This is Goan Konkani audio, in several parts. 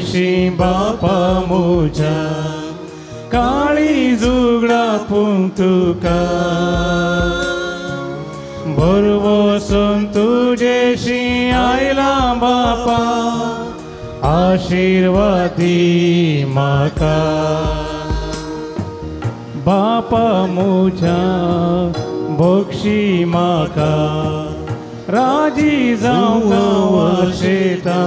तुजेशी बापा मुझ्या काळी जुगडा पूण तुका भरवसून तुजेशी आयला बापा आशीर्वादी म्हाका बापा मुझ्या बक्षी म्हाका राजी जावंक आशेता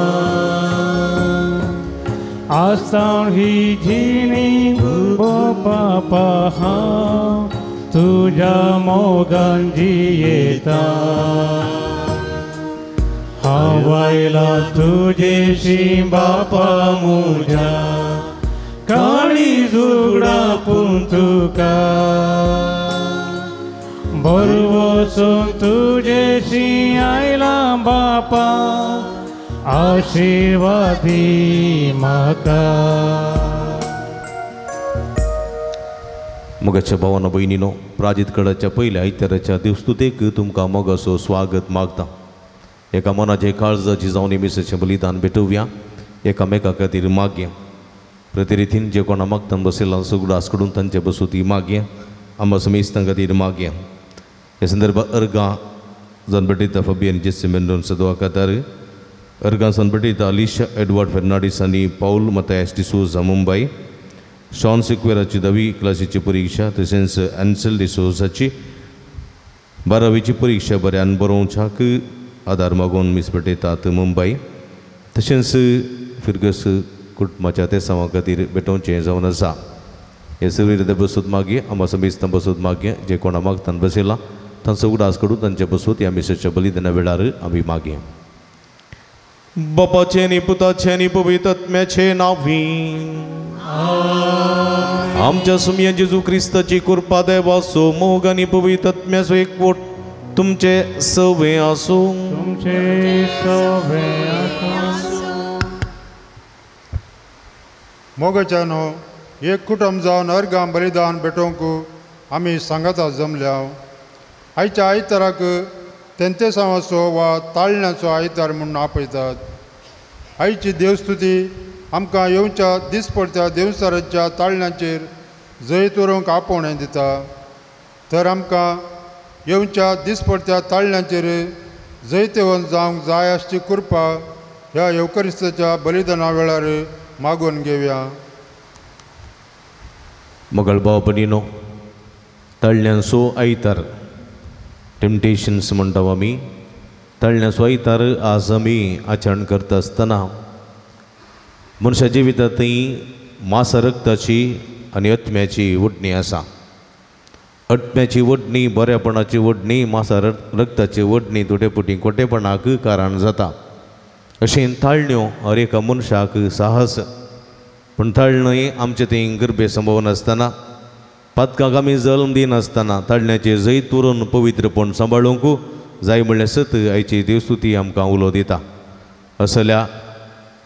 आसतां ही जिणी बापा हांव तुज्या मोगान जियेता हांव आयला तुजेशी बापा मुझ्या काळी जुगडा पूण तुका भरवसून तुजेशी आयला बापा आशीर्वादी म्हाका. मोगाच्या भावानो भयणीनो, प्राजीत कडाच्या पयल्या आयताराच्या देवस्तुतेक तुमकां मोगाचो स्वागत मागता. एका मनाचे काळजाची जावन मिसाचें बलिदान भेटोवया, एकामेका खातीर मागया. प्रतिरितीन जे कोणा मागतान बसयला सगळो कडून तांचे बसूती मागया, आंबा समेस्तां खातीर मागया. ह्या संदर्भात अर्गां जावन भेटयता फबियन जेसी मेंडोन्सा दुआ खातार, अर्गां जावन भेटयता अलिशा एडवर्ड फेर्नांडीस आनी पावल मतायस डिसोजा मुंबय, शॉन सिक्वेराची धावी क्लासीची परिक्षा, तशेंच एन्सेल डिसोजाची बारावीची परिक्षा बऱ्यान बरोवच्याक आदार मागून मीस भेटयतात मुंबय, तशेंच फिरगस कुटुंबाच्या तेसांवा खातीर भेटोवचें जावन आसा. हे सगळीं बसूत मागीर आमकां समेस्तां बसूत मागीर जे कोणा मागतान बसयला तांचो उगडास करून तांचे बसूत ह्या मिसाच्या बलिदाना वेळार आमी मागया. बापाचें आनी पुताचें आनी पवित्र आत्म्याचें नांवी आमच्या सुमया जेजू क्रिस्ताची कृपा, देवाचो मोग आनी पवित्र आत्म्याचो एकवट तुमचे सवे आसूं. तुमचे सवे आसूं. मोगाच्यानो एक कुटुंब जावन अर्गां बलिदान भेटोवंक आमी सांगाता जमल्या. आयच्या आयताराक तेंतेसांवाचो वा ताळण्याचो आयतार म्हणून आपयतात. आयची देवस्तुती आमकां येवच्या दिसपडत्या देवसाराच्या ताळण्याचेर जैत व्हरूंक आपोवणें दिता. तर आमकां येवच्या दिसपडत्या ताळण्याचेर जैतवंत जावंक जाय आसची कृपा ह्या येवकरिस्ताच्या बलिदाना वेळार मागून घेवया. मोगल भाव भयणीनो, तळण्यांचो आयतार टेम्पटेशन्स म्हणटा आमी, तळण्यांचो आयतार आज आमी आचरण करता आसतना मनशा जिवितांतय मासा रक्ताची आनी आत्म्याची ओडणी आसा. आत्म्याची ओडणी, बऱ्यापणाची ओडणी, मासा रक्ताची ओडणी तुटेपुटी खोटेपणाक कारण जाता. अशें ताळण्यो हर एका मनशाक साहस, पूण ताळणय आमचे थंय गर्भे संभव नासतना, पातकाक आमी जल्म दिनासतना ताळण्याचेर जैत उरून पवित्रपण सांबाळूंक जाय म्हणल्यार सत आयची देवस्तुती आमकां उलो दिता. असल्या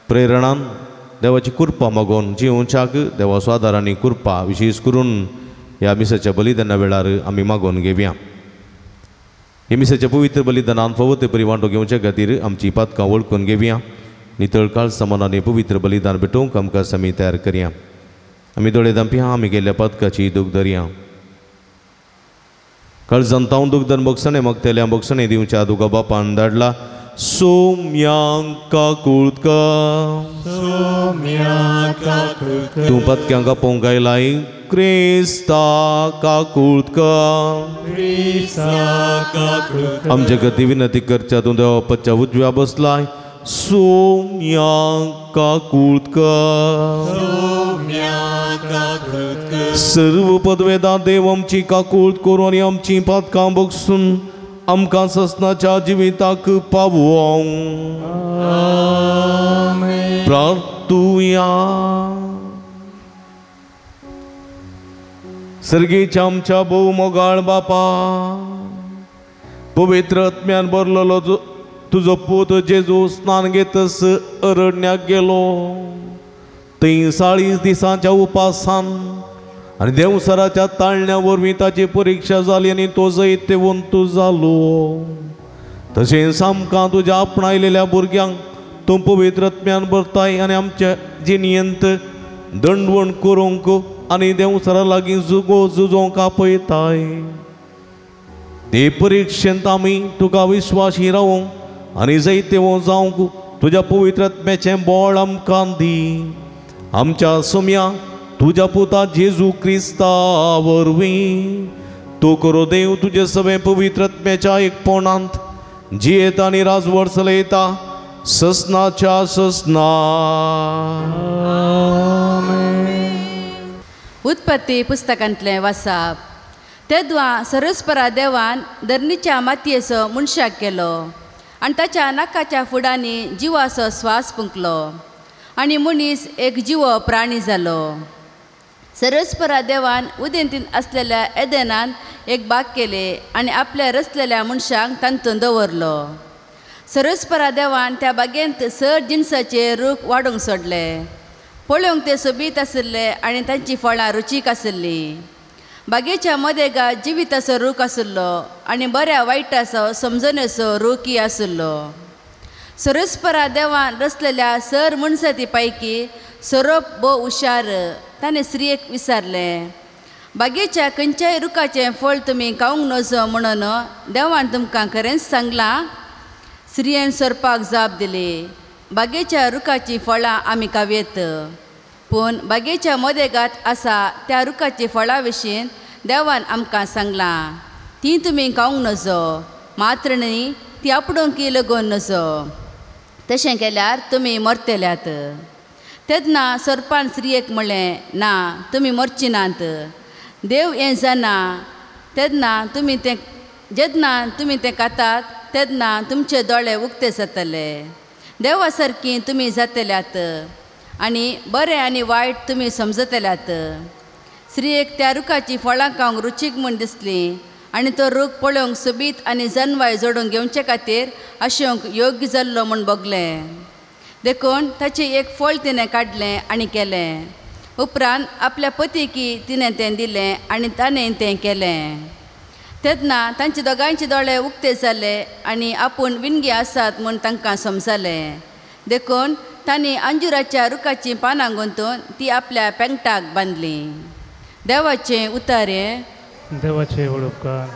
प्रेरणान देवाची कृपा मागोवन जिवच्याक देवाचो आदार आनी कृपा विशेश करून ह्या मिसाच्या बलिदाना वेळार आमी मागोवन घेवया. ह्या मिसाच्या पवित्र बलिदानान फावो ते परी वांटो घेवच्या खातीर आमची पातकां वळखून घेवया. नितळ काळसा मनान पवित्र बलिदान भेटोवंक आमकां समी तयार करया. आमी दोळे धांपया, आमी गेल्ल्या पातकाची दूख धरया. काळजान तावन दूख धर बक्षणें मागतल्या बक्षणें दिवच्या दुगा बापान धाडला. सोम्यांक काकुळका तूं पातक्यांक आपोवंक आयलाय क्रिस्ता काकुळका आमच्या गती विनंती करच्या तूं देवा पच्च्या उजव्या बसलाय. सोम्यांक काकुळका सर्व पदवेदा देव आमची काकूळ करून आनी आमची पातकां बगसून आमकां ससनाच्या जिविताक पावोवं. प्रार्थुया. सर्गेच्या आमच्या भोव मोगाळ बापा, पवित्र आत्म्यान भरलेलो तुजो पूत जेजू स्नान घेतस अरण्याक गेलो. थंय 40 दिसांच्या उपासान आनी देवसराच्या ताळण्या वरवीं ताची परिक्षा जाली आनी तो जैतवंत जालो. तशेंच आमकां तुज्या आपणायलेल्या भुरग्यांक तूं पवित्र आत्म्यान भरताय आनी आमच्या जिणेंत दंडवण करूंक आनी देंवचारा लागीं जुगो जुजोवंक आपयताय. ते परिक्षेंत आमी तुका विश्वासी रावूंक आनी जैतेवो जावंक तुज्या पवित्र आत्म्याचें बळ आमकां दी. आमच्या सोम्या तुज्या पुता जेजू क्रिस्ता वरवीं तूं करो देव तुजे सगळें पवित्र आत्म्याच्या एकपणांत जियेता आनी राजवट चलयता ससनाच्या ससना. उत्पत्ती पुस्तकांतलें वासाप. तेद्वा सरस्परा देवान धरणीच्या मातयेचो मनशाक केलो आनी ताच्या नाकाच्या फुडांनी जिवाचो स्वास फुंकलो आनी मनीस एक जिवो प्राणी जालो. सरस्परा देवान उदेंतींत आसलेल्या एदेनान एक बाग केले आनी आपल्या रचलेल्या मनशांक तातूंत दवरलो. सरस्परा देवान त्या बागेंत सर जिनसाचे रूख वाडूंक सोडले. पळोवंक ते सोबीत आशिल्ले आनी तांची फळां रुचीक आशिल्लीं. बागेच्या मदेगा जिविताचो रूख आशिल्लो आनी बऱ्या वायटाचो समजणेचो रूखय आशिल्लो. सरस्परा देवान रचलेल्या सर मनशाती पैकी सोरोप भोव हुशार. ताणें स्त्रियेक विचारलें, बागेच्या खंयच्याय रुखाचें फळ तुमी खावंक नजो म्हणून देवान तुमकां खरेंच सांगलां? स्त्रियेन सोरपाक जाप दिली, बागेच्या रुखाचीं फळां आमी खावयेत, पूण बागेच्या मदेगात आसा त्या रुखाची फळां विशीं देवान आमकां सांगलां, तीं तुमी खावंक नजो, मात्र न्ही ती आपडोंकी लगोवन नजो, तशें केल्यार तुमी मरतल्यात. तेन्ना सोरपान स्त्रियेक म्हणलें, ना, तुमी मरची नात. देव हें जाणा, तेन्ना तुमी तें जेन्ना तुमी तें खातात तेन्ना तुमचे दोळे उक्ते जातले, देवा सारकी तुमी जातल्यात आनी बरें आनी वायट तुमी समजतल्यात. स्त्रियेक त्या रुखाची फळां खावंक रुचीक म्हूण दिसली आनी तो रूख पळोवंक सोबीत आनी जनवाय जोडून घेवचे खातीर आशेवंक योग्य जाल्लो म्हूण भोगलें. देखून ताचें एक फळ तिणें काडलें आनी केलें. उपरांत आपल्या पतीकी तिणें तें दिलें आनी ताणें तें केलें. तेन्ना तांचे दोगांयचे दोळे उक्ते जाले आनी आपूण विणगे आसात म्हूण तांकां समजलें. देखून तांणी अंजुराच्या रुखाचीं पानां गुंतून ती आपल्या पेंगटाक बांदली. देवाचें उतारें. देवाचे उपकार.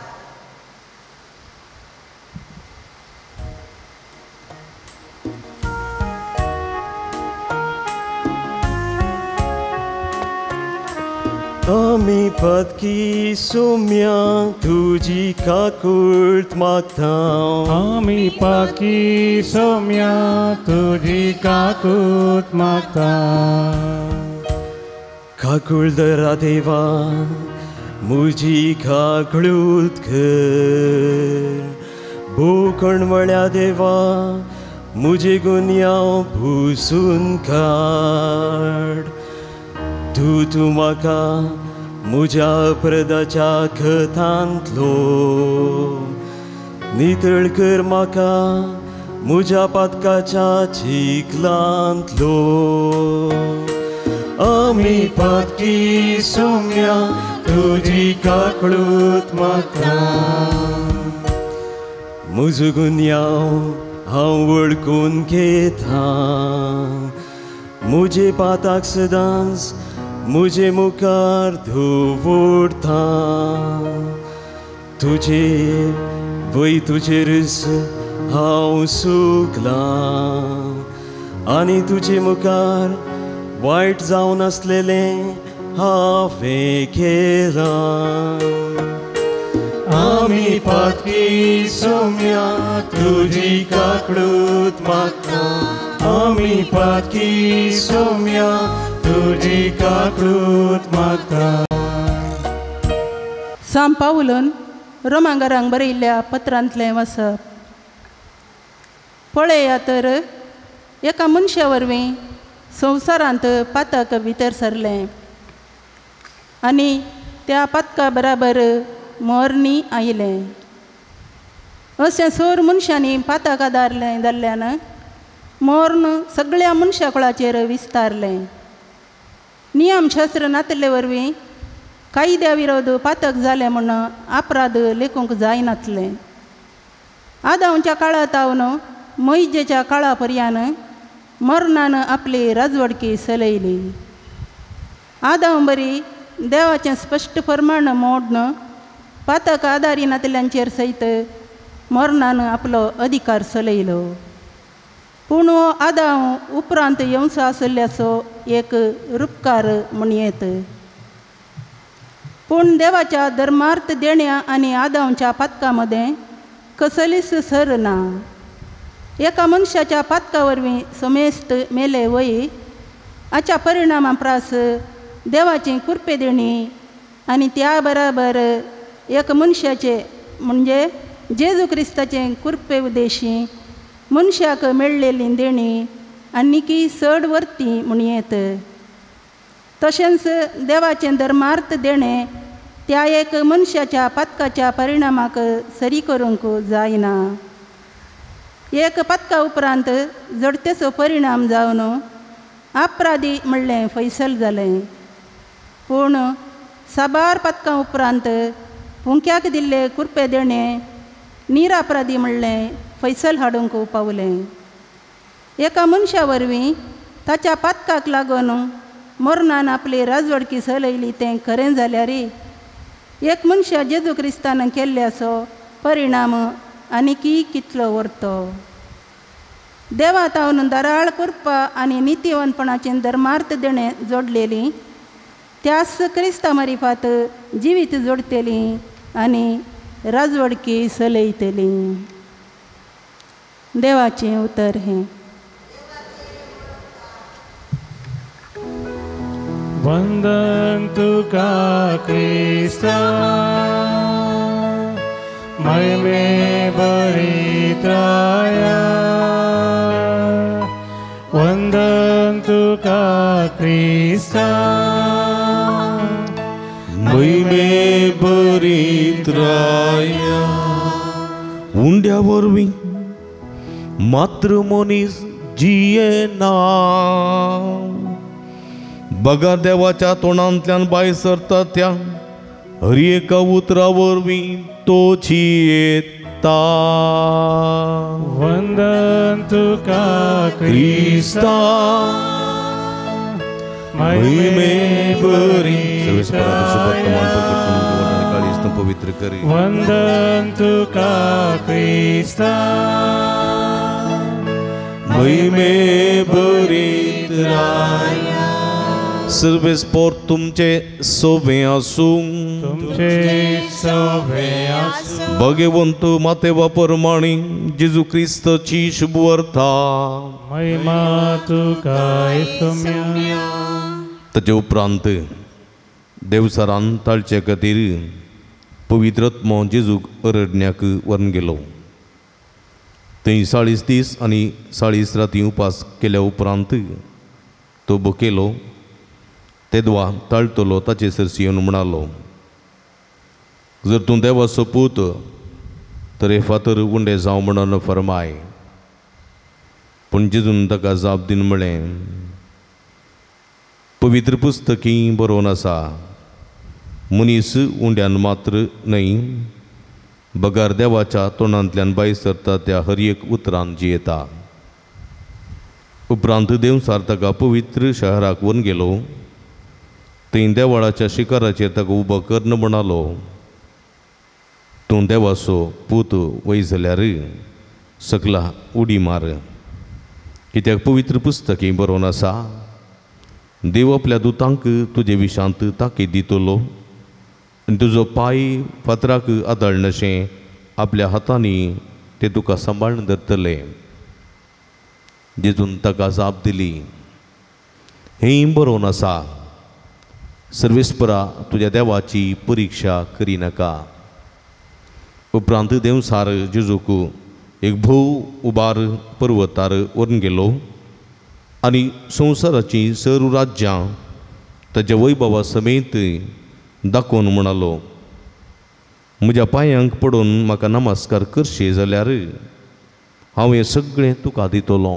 आमी पदकी सोम्या तुजी काकूळत मागता. आमी पाकी सोम्या तुजी काकूत मागता. काकूळ दरा देवा मुजी काकळूत कर, भोकणवळ्या देवा मुजे गुन्यांव पुसून काड. तूं तूं म्हाका म्हज्या अपराधाच्या खतांतलो नितळ कर, म्हाका म्हज्या पातकाच्या चिखलांतलो. आमी पातकी सोम्या तुजी काकळूत मागता. म्हजो गुन्यांव हांव वळखून घेता, म्हजे पाताक सदांच मुझे मुखार दवरता. तुजे वय तुजेरच हांव सुकलां आनी तुजे मुखार वायट जावन आसलेलें हांवें केलां. आमी पातकी सोम्या तुजी काकळूत मागता. आमी पातकी सोम्या तुजी काकळूत मागता. सांत पावलून रोमांगारांक बरयल्ल्या पत्रांतलें वाचप. पळया तर एका मनशा वरवीं संवसारांत पातक भितर सरलें आनी त्या पातका बराबर मरणी आयलें. अशें सोर मनशांनी पातक आदारलें जाल्ल्यान मर्ण सगळ्या मनशा कुळाचेर विस्तारलें. नियमशास्त्र नातले वरवीं कायद्या विरोध पातक जालें म्हूण अपराध लेखूंक जायनातलें. आदांवच्या काळांत मोहिजेच्या काळा पर्यान मरणान आपली राजवडकी चलयली. आदांव बरी देवाचें स्पश्ट फरमाण मोडन पातक आदारी नातल्यांचेर सयत मरणान आपलो अधिकार चलयलो. पूण हो आदांव उपरांत येवचो आशिल्ल्याचो एक रुपकार म्हूण येत. पूण देवाच्या धर्मार्थ देण्या आनी आदांवच्या पातका मदें कसलीच सर ना. एका मनशाच्या पातका वरवीं समेस्त मेले वय हाच्या परिणामा प्रास देवाची कृपे देणी आनी त्या बराबर एक मनशाचे म्हणजे जेजू क्रिस्ताचे कृपे उद्देशी मनशाक मेळ्ळेली देणी आनीकी चड वर्ती म्हूण येत. तशेंच देवाचें धर्मार्थ देणें त्या एक मनशाच्या पातकाच्या परिणामाक सरी करूंक जायना. एक पातका उपरांत जडतेचो परिणाम जावन अपराधी म्हणलें फैसल जालें. पूण साबार पातकां उपरांत हुंक्याक दिल्ले कृपे देणें निरापराधी म्हणलें फैसल हाडूंक पावलें. एका मनशा वरवीं ताच्या पातकाक लागून मरणान आपली राजवडकी चलयली तें खरें जाल्यार एक मनशा जेजू क्रिस्तान केल्ल्याचो परिणाम आनीकी कितलो व्हरतो. देवा तावन दराळ कृपा आनी नितीवंतपणाचें धर्मार्थ देणें जोडलेली त्याच क्रिस्ता मारिफात जिवीत जोडटली आनी राजवडकी चलयतली. देवाचें उतर हें. वंदन तुका क्रिस्ता महिमे बरित्राया. वंदन तुका क्रिस्ता महिमे बरित्राया. उंड्या वरवीं मात्र मनीस जियेना बगर देवाच्या तोंडांतल्यान भायर सरता त्या हर एका उतरा वरवीं तो जियेता. वंदन तुका क्रिस्ता महिमे बरित्राया. पवित्र करी. वंदन तुका क्रिस्ता महिमे बरित्राया. सर्वेस पोर तुमचे सोबे आसूं. तुमचे सोबे आसूं. भगवंत माते प्रमाणे जेजू क्रिस्ताची शुभवार्ता. महिमा तुका सोम्या. ताचे उपरांत देवसरान ताळचे खातीर पवित्रत्म जेजूक अरण्याक व्हरून गेलो. थंय 40 दीस आनी 40 राती उपास केल्या उपरांत तो भुकेलो. तेदवा ताळटलो ताचे सरशी येवन म्हणालो, जर तूं देवाचो पूत तर हे फातर उंडे जावं म्हणून फरमाय. पूण जेजून ताका जाप दिवन म्हळें, पवित्र पुस्तकी बरोवन आसा, मनीस उंड्यान मात्र न्हय बगर देवाच्या तोंडांतल्यान भायर सरता त्या हर एक उतरान जियेता. उपरांत देवसार ताका पवित्र शहराक व्हरून गेलो. थंय देवळाच्या शिखराचेर ताका उबो करून म्हणालो, तूं देवाचो पूत वय जाल्यार सकला उडी मार, कित्याक पवित्र पुस्तकी बरोवन आसा, देव आपल्या दुतांक तुजे विशांत ताकीद दितलो आनी तुजो पांय फातराक आदळनशें आपल्या हातांनी ते तुका सांबाळून धरतले. जेजून ताका जाप दिली, हें बरोवन आसा, सर्वेस्परा तुज्या देवाची परिक्षा करिनाका. उपरांत देवसार जेजूक एक भोव उबार पर्वतार व्हरून गेलो आनी संवसाराचीं सर्व राज्यां ताच्या वैभवा समेत दाखोवन म्हणालो, म्हज्या पांयांक पडून म्हाका नमस्कार करशी जाल्यार हांव हें सगळें तुका दितलो.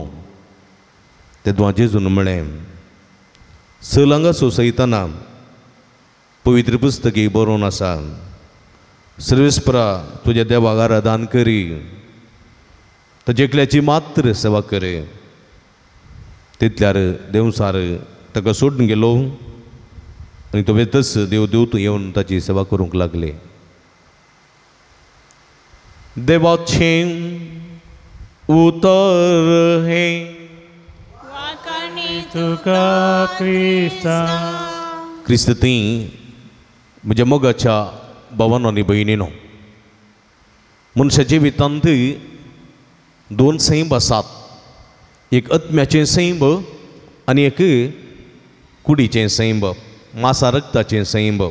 तेदवा जेजून म्हळें, चल हांगा सोंसयतना पवित्र पुस्तकी बरोवन आसा, सर्वेस्परा तुज्या देवाक आराधन करी, ताजे एकल्याची मात्र सेवा करे. तितल्यार देंवचार ताका सोडून गेलो आनी तो वेतच देव देवत येवन ताची सेवा करूंक लागले. देवाचें उतर हें तुका क्रिस्ता. क्रिस्त थंय म्हज्या मोगाच्या भावानो आनी भयणीनो, मनशा जिवितांत दोन सैंब आसात, एक आत्म्याचें सैंब आनी एक कुडीचें सैंब, मासा रक्ताचें सैंब.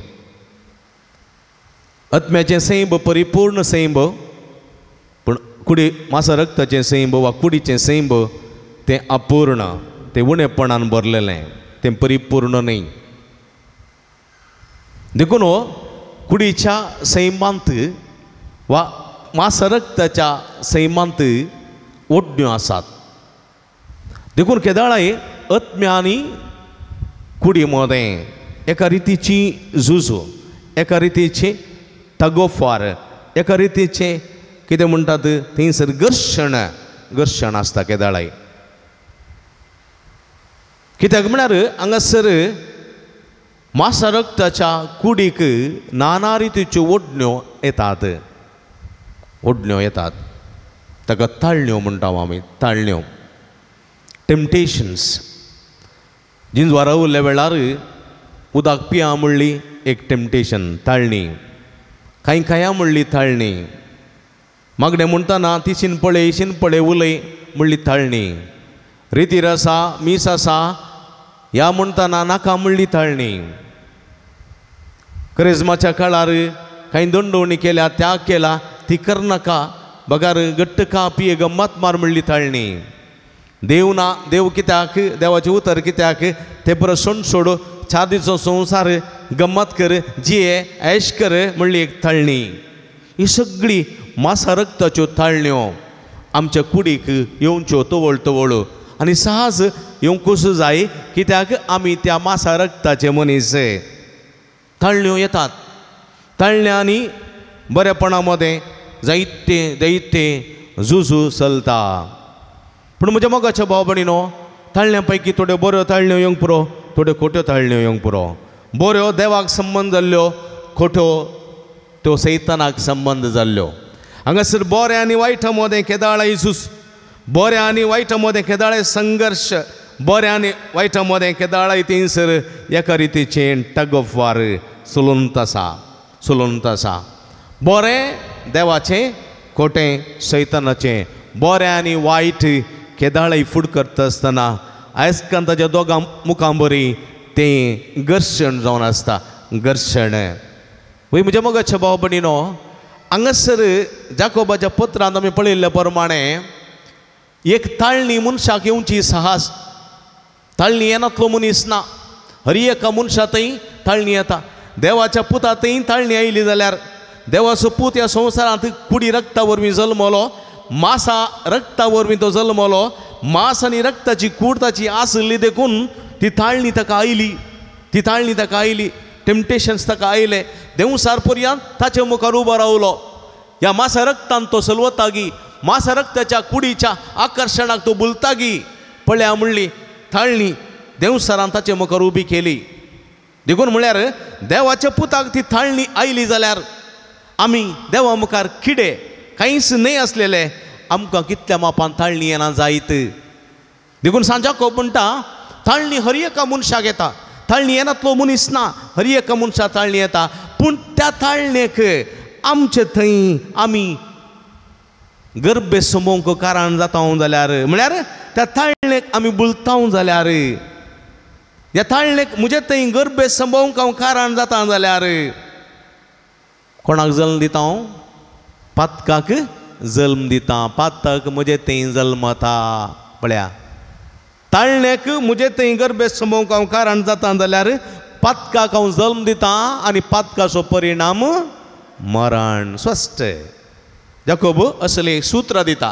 आत्म्याचें सैंब परिपूर्ण सैंब, पूण कुडी मासा रक्ताचें सैंब वा कुडीचें सैंब तें अपूर्ण, तें उणेपणान भरलेलें, तें परिपूर्ण न्हय. देखून कुडीच्या सैमांत वा मासा रक्ताच्या सैमांत ओडण्यो आसात. देखून केदाळाय आत्म्या आनी कुडी मदें एका रितीची झुजू, एका रितीचे तगोफार, एका रितीचें कितें म्हणटात थंयसर घर्शण, घर्शण आसता केदाळाय. कित्याक म्हळ्यार हांगासर मासा रक्ताच्या कुडीक नाना रितीच्यो ओडण्यो येतात, ओडण्यो येतात. ताका ताळण्यो म्हणटा आमी, ताळण्यो, टेम्पटेशन्स. जिंजवारा उरल्या वेळार उदक पिया म्हणली एक टेम्पटेशन, ताळणी. कांय खाया म्हणली ताळणी. मागणें म्हणटना ती शिनपळे शिनपळे उलय म्हणली ताळणी. रितीर आसा मीस आसा ह्या म्हणटना नाका म्हणली ताळणी. करिज्माच्या काळार कांय दंडवणी केल्या, त्याग केला, ती करनाका बगार गट्ट खा पिये गम्मत मार म्हणली ताळणी. देव ना देव कित्याक, देवाचें उतर कित्याक, ते बरो सोंड सोड, चार दिसो संवसार गम्मत कर, जिये ऐश कर म्हणली एक ताळणी. ही सगळी मासा रक्ताच्यो ताळण्यो आमच्या कुडीक येवच्यो तवळ तवळ आनी सहज येवंकूच जाय, कित्याक आमी त्या मासा रक्ताचे मनीस. ताळण्यो येतात, ताळण्यांनी बरेपणा मदें जायते जायते झुजू चलता. पूण म्हज्या मोगाच्या भाव भयणीनो, ताळण्यां पैकी थोड्यो बऱ्यो ताळण्यो येवंक पुरो, थोड्यो खोट्यो ताळण्यो येवंक पुरो. बऱ्यो देवाक संबंद जाल्ल्यो, खोट्यो त्यो सैतानाक संबंद जाल्ल्यो. हांगासर बऱ्या आनी वायटा मदें केदाळाय झूज, बऱ्या आनी वायटा मदें केदाळाय संघर्श, बऱ्या आनी वायटा मदें केदाळाय थंयसर एका रितीचें टग ऑफ वॉर चलून आसा, चलून आसा. बरें देवाचें, खोटें सैतानाचें. बरें आनी वायट केदाळाय फूड करता आसतना आयज ताच्या दोगां मुखां बरी तें घर्शण जावन आसता, घर्शण. वय म्हज्या मोगाच्या भाव भयणीनो, हांगासर जाकोबाच्या पत्रांत आमी पळयल्ल्या प्रमाणे एक ताळणी मनशाक येवची साहस. ताळणी येनातलो मनीस ना, हर एका मनशा थंय ताळणी येता. देवाच्या पुता थंय ताळणी आयली जाल्यार देवाचो पूत ह्या संवसारांत कुडी रक्ता वरवीं जल्मलो, मासा रक्ता वरवीं तो जल्मलो, मास आनी रक्ताची कूड ताची आसली देखून ती ताळणी ताका आयली, ती ताळणी ताका आयली, टेम्पटेशन्स ताका आयले. देंवसार पर्यंत ताचे मुखार उबो रावलो. ह्या मासा रक्तान तो सलवतागी, मासा रक्ताच्या कुडीच्या आकर्शणाक तो बुलतागी. पळया म्हणली ताळणी देंवसारान ताचे मुखार उबी केली. देखून म्हळ्यार देवाच्या पुताक ती ताळणी आयली जाल्यार आमी देवा मुखार किडे कांयच न्हय आसलेले, आमकां कितल्या मापान ताळणी येना जायत. देखून सांजाकोब म्हणटा ताळणी हर एका मनशाक येता, ताळणी येनातलो मनीस ना, हर एका मनशाक ताळणी येता. पूण त्या ताळणेक आमचे थंय आमी गर्भे समोवंक कारण जाता जाल्यार, म्हळ्यार त्या ताळणेक आमी बुलता जाल्यार, ह्या ताळणेक म्हजे थंय गर्भे समोवंक हांव कारण जाता जाल्यार कोणाक जल्म दिता हांव? पातकाक जल्म दिता, पातक म्हजे थंय जल्मता. पळया ताळणेक म्हजे थंय गर्भे समोवंक हांव कारण जाता जाल्यार पातकाक हांव जल्म दिता आनी पातकाचो परिणाम मरण. स्पश्ट जाकोब असले सूत्र दिता,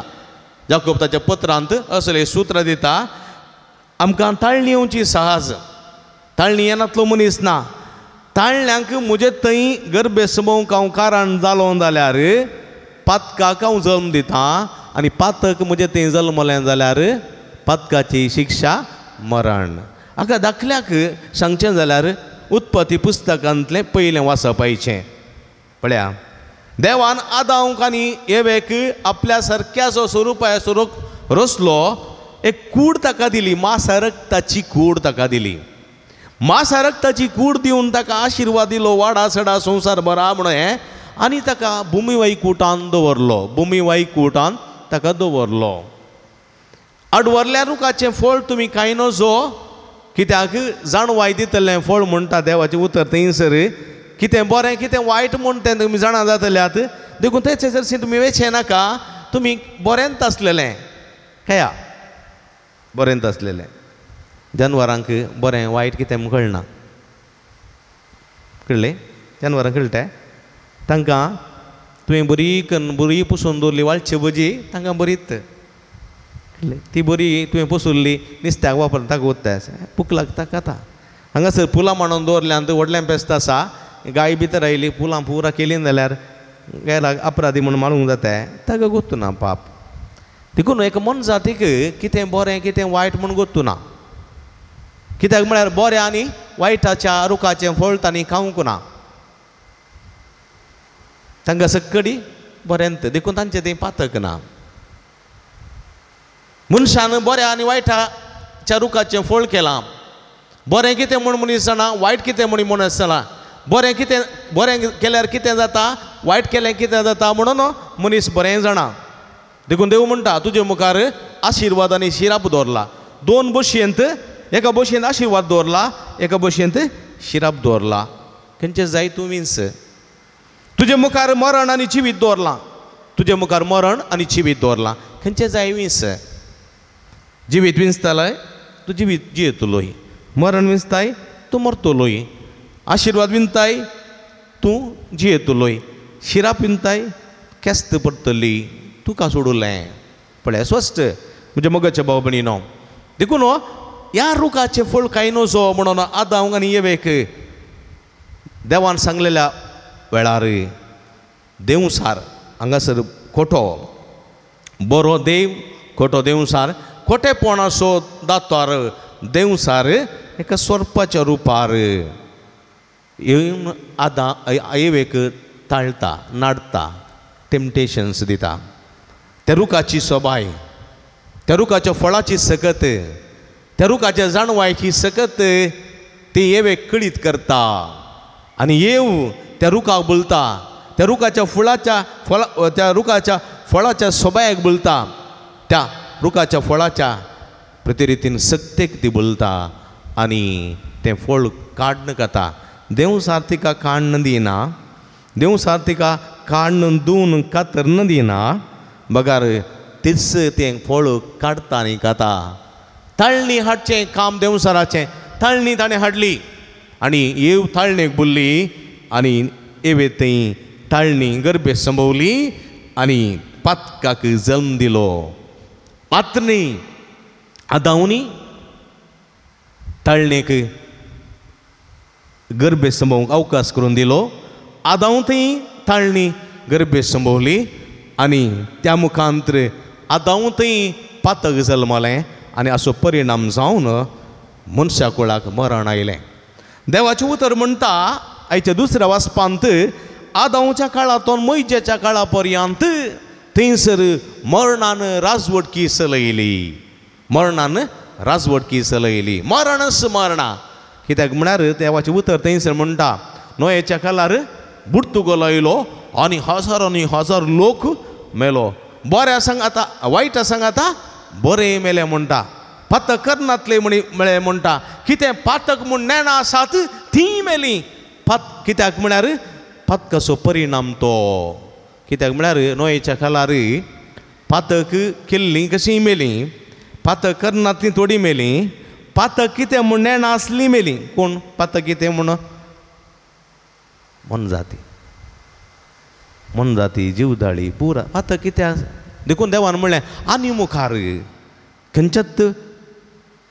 जाकोब ताच्या पत्रांत असले सूत्र दिता. आमकां ताळणी येवची सहज, ताळणी येनातलो मनीस ना. ताळण्यांक म्हजे थंय गर्भे समोवंक हांव कारण जालो जाल्यार पातकाक हांव जल्म दिता आनी पातक म्हजे थंय जल्मलें जाल्यार पातकाची शिक्षा मरण. हाका दाखल्याक सांगचें जाल्यार उत्पत्ती पुस्तकांतलें पयलें वाचपाचें. पळया, देवान आदांक आनी एवेक आपल्या सारक्याचो स्वरुपाचो रचलो, एक कूड ताका दिली, मासा रक्ताची कूड ताका दिली. मासा रक्ताची कूड दिवन ताका आशिर्वाद दिलो, वाडा सडा संवसार बरा म्हणून हें, आनी ताका भुमी वैकुटान दवरलो, भुमी वैकुटान ताका दवरलो. आडवरल्या रुखाचें फळ तुमी कांय नजो, कित्याक जाणवाय दितलें फळ म्हणटा देवाचें उतर थंयसर, कितें बरें कितें वायट म्हूण तें तुमी जाणा जातल्यात, देखून तेचे सरशी तुमी वेचें नाका, तुमी बरेंच आसलेलें खया बरेंच आसलेलें. जानवरांक बरें वायट कितें कळना, कळ्ळें? जानवरांक कळटा? तांकां तुवें बरी कन्न बरी पुसून दवरली वाळचे भजी, तांकां बरीत कळ्ळें, ती बरी तुवें पुसुल्ली नुस्त्याक वापर ताका उत्ता पूक लागता खाता. हांगासर पुलां मांडून दवरल्यान व्हडलें पेस्त आसा, गाय भितर आयली पुलां पुरा केली जाल्यार गायलाक अपराधी म्हूण मारूंक जाता, ताका गोत्तू ना पाप. देखून एका मनजातीक कितें बरें कितें वायट म्हूण गोत्तू ना, कित्याक म्हळ्यार बरें आनी वायटाच्या रुखाचें फळ तांणी खावंक ना, तांकां सक्कडी बरें, देखून तांचें तें पातक ना. मनशान बऱ्या आनी वायटाच्या रुखाचें फळ केलां, बरें कितें म्हूण मनीस जाणा, वायट कितें म्हूण मनीस जाणा, बरें कितें बरें केल्यार कितें जाता, वायट केल्यार कितें जाता म्हणून मनीस बरें जाणा. देखून देव म्हणटा तुजे मुखार आशिर्वाद आनी शिराप दवरला, दोन बशयेंत, एका बशयेंत आशिर्वाद दवरला, एका बशयेंत शिराप दवरला, खंयचें जाय तूं विंच. तुजे मुखार मरण आनी जिवीत दवरलां, तुजे मुखार मरण आनी जिवीत दवरलां, खंयचें जाय विंच. जिवीत विंचतलोय तूं जिवीत जियेतलोय, मरण विंचताय तूं मरतलोय, आशिर्वाद विंचताय तूं जियेतलोय, शिराप विंचताय केस्त पडटली तुका सोडुलें. पळय स्वस्त म्हज्या मोगाच्या भाव भयणीनो, देखून ह्या रुखाचें फळ कांय नजो म्हणून आदांक आनी एवेक देवान सांगलेल्या वेळार देवसार हांगासर खोटो बरो देव, खोटो देवसार, खोटेपणाचो दातार देवसार एका सोरपाच्या रुपार येवन आदां एवेक ताळटा, नाडटा, टेम्पटेशन्स दिता. त्या रुखाची सोबाय, त्या रुखाच्या फळाची सकत, त्या रुखाच्या जाणवायची सकत ती एवेक कळीत करता आनी येव त्या रुखाक बोलता, त्या रुखाच्या फुलाच्या फळा, त्या रुखाच्या फळाच्या सोबायक बोलता, त्या रुखाच्या फळाच्या प्रतिरितीन सत्तेक ती बोलता आनी तें फळ काडून खाता. देवसार तिका काडून दिना, देवसार तिका काडून दिवन कातर दिना, बगार तीच तें फळ काडटा आनी खाता. ताळणी हाडचें काम देवसाराचें, ताळणी ताणें हाडली आनी येव ताळणेक बोल्ली आनी एवे थंय ताळणी गर्भे संभवली आनी पातकाक जल्म दिलो. पातनी आदावनी ताळणेक गर्भे संभोवंक अवकाश करून दिलो, आदाव थंय ताळणी गर्भे संभवली आनी त्या मुखांतर आदाव थंय पातक जल्मलें आनी असो परिणाम जावन मनशा कुळाक मरण आयलें. देवाचें उतर म्हणटा आयच्या दुसऱ्या वाचपांत आदांवच्या काळांतून मोयजेच्या काळा पर्यंत थंयसर मरणान राजवटकी चलयली, मरणान राजवटकी चलयली, मरणच मरणा. कित्याक म्हळ्यार देवाचें उतर थंयसर म्हणटा नोयेच्या काळार बुडतुगो लायलो आनी हजारांनी हजार लोक मेलो. बऱ्या सांगाता वायटा सांगाता बरें मेलें म्हणटा, पातक करनातले म्हणी मेळ्ळें म्हणटा, कितें पातक म्हूण नेणां आसात तीं मेलीं. कित्याक म्हळ्यार पातकाचो परिणाम तो. कित्याक म्हळ्यार नोयेच्या काळार पातक केल्लीं कशीं मेलीं, पातक करनातलीं थोडीं मेलीं, पातक कितें म्हूण नेणां आसलीं मेलीं. कोण पातक कितें म्हूण? मोनजाती, मोनजाती जिवदाळी पुरा पातक कितें आसा. देखून देवान म्हणलें आनी मुखार खंयच्याच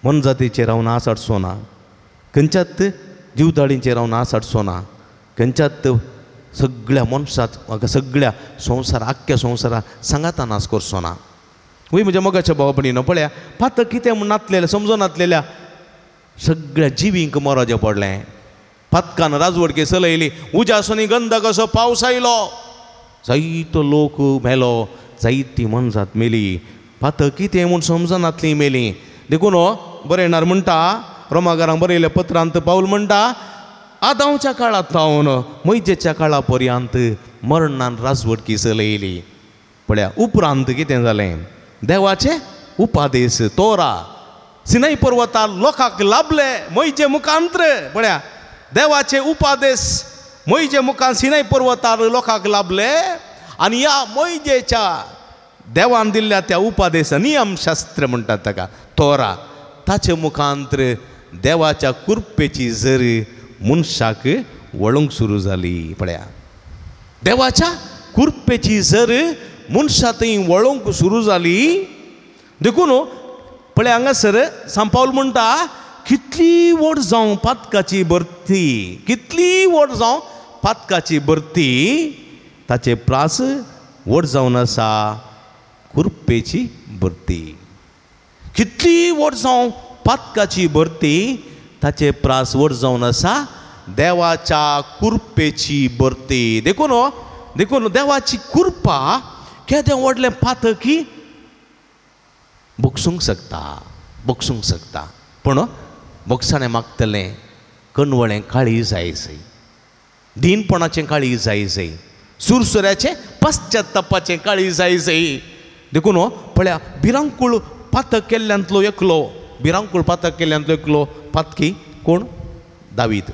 मोनजातीचेर हांव नास हाडचो ना, खंयच्याच जिवदाळींचेर हांव नास हाडचो ना, खंयच्याच सगळ्या मनशाक सगळ्या संवसार आख्ख्या संवसारा सांगाता नास करचो ना. वय म्हज्या मोगाच्या भाव भयणीनो, पळया पातक कितें म्हूण नातलेल्या समजून नातलेल्या सगळ्या जिवींक मरोजें पडलें. पातकान राजवटके चलयली, उज्यासनी गंधक असो पावस आयलो, जायतो लोक मेलो, जायती मनजात मेली, पातक कितें म्हूण समजनातली मेली. देखून बरयणार म्हणटा रोमागारांक बरयल्या पत्रांत पावल म्हणटा, आदांवच्या काळांत थावन मोयजेच्या काळा पर्यंत मरणान राजवटकी चलयली. पळया उपरांत कितें जालें, देवाचे उपादेश तोरा सिनाई पर्वतार लोकांक लाभले मोयजे मुखांत्र. पळया देवाचे उपादेश मोयजे मुखान सिनाई पर्वतार लोकांक लाभले आनी ह्या मोयजेच्या देवान दिल्ल्या त्या उपादेश नियमशास्त्र म्हणटात ताका तोरा, ताचे मुखांत्र देवाच्या कृपेची जर मनशाक वळूंक सुरू जाली. पळया देवाच्या कृपेची जर मनशा थंय वळूंक सुरू जाली. देखून पळय हांगासर सांपावल म्हणटा, कितली व्हड जावं पातकाची भरती, कितली व्हड जावं पातकाची भरती, ताचे प्रास व्हड जावन आसा कृपेची भरती. कितली व्हड जावं पातकाची भरती, ताचे प्रास व्हड जावन आसा देवाच्या कृपेची भरती. देखून देखून देवाची कृपा केदें व्हडलें पातकी भोगसूंक शकता, भोगसूंक शकता. पूण भोगसाणें मागतलें कणवळें काळीज जाय जाय, दीनपणाचें काळीज जाय जाय, सुरसुऱ्याचें पश्चातापाचें काळीज जाय जाय. देखून पळया भिरांकूळ पातक केल्ल्यांतलो एकलो, भिरांकूळ पातक केल्ल्यांतलो एकलो पातकी कोण? दावीद.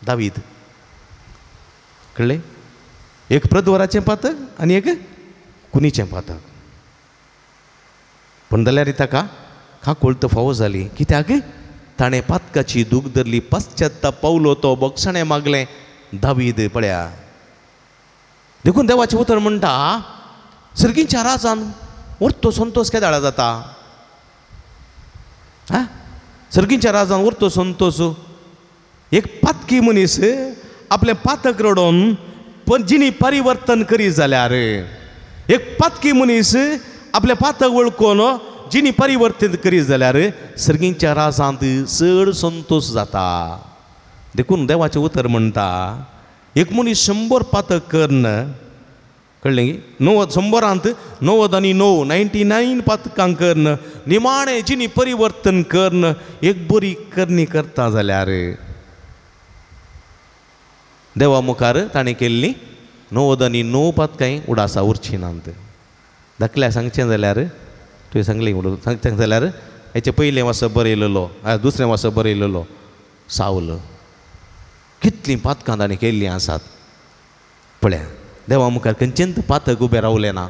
दावीद कळ्ळें, एक प्रद्वराचें पातक आनी एक कुनीचें पातक. पूण जाल्यार ताका काकुळत फावो जाली, कित्याक ताणें पातकाची दूख धरली, पश्चाताप पावलो, तो भोगसाणें मागलें दावीद. पळया देखून देवाचें उतर म्हणटा, सर्गींच्या राजान वर्तो संतोश केदाळा जाता, हा सर्गींच्या राजान वर्तो संतोश. एक पातकी मनीस आपलें पातक रडोवन पण जिणी परिवर्तन करी जाल्यार, एक पातकी मनीस आपलें पातक वळखून जिणी परिवर्तन करी जाल्यार सर्गींच्या राजांत चड संतोश जाता. देखून देवाचें उतर म्हणटा, एक मनीस 100 पातक करन, कळ्ळें की 90 100 99 99 पातकां करन, निमाणें जिणी परिवर्तन करन एक बरी करणी करता जाल्यार देवा मुखार ताणें केल्ली 99 पातकां उडासा उरची नात. धाकल्या सांगचें जाल्यार तुवें सांगलें सांगचें जाल्यार हेचें पयलें वाचप बरयलेलो, दुसरें वाचप बरयलेलो सावल, कितलीं पातकां ताणें केल्लीं आसात. पळया देवा मुखार खंयचेंच पातक उबें रावलें ना,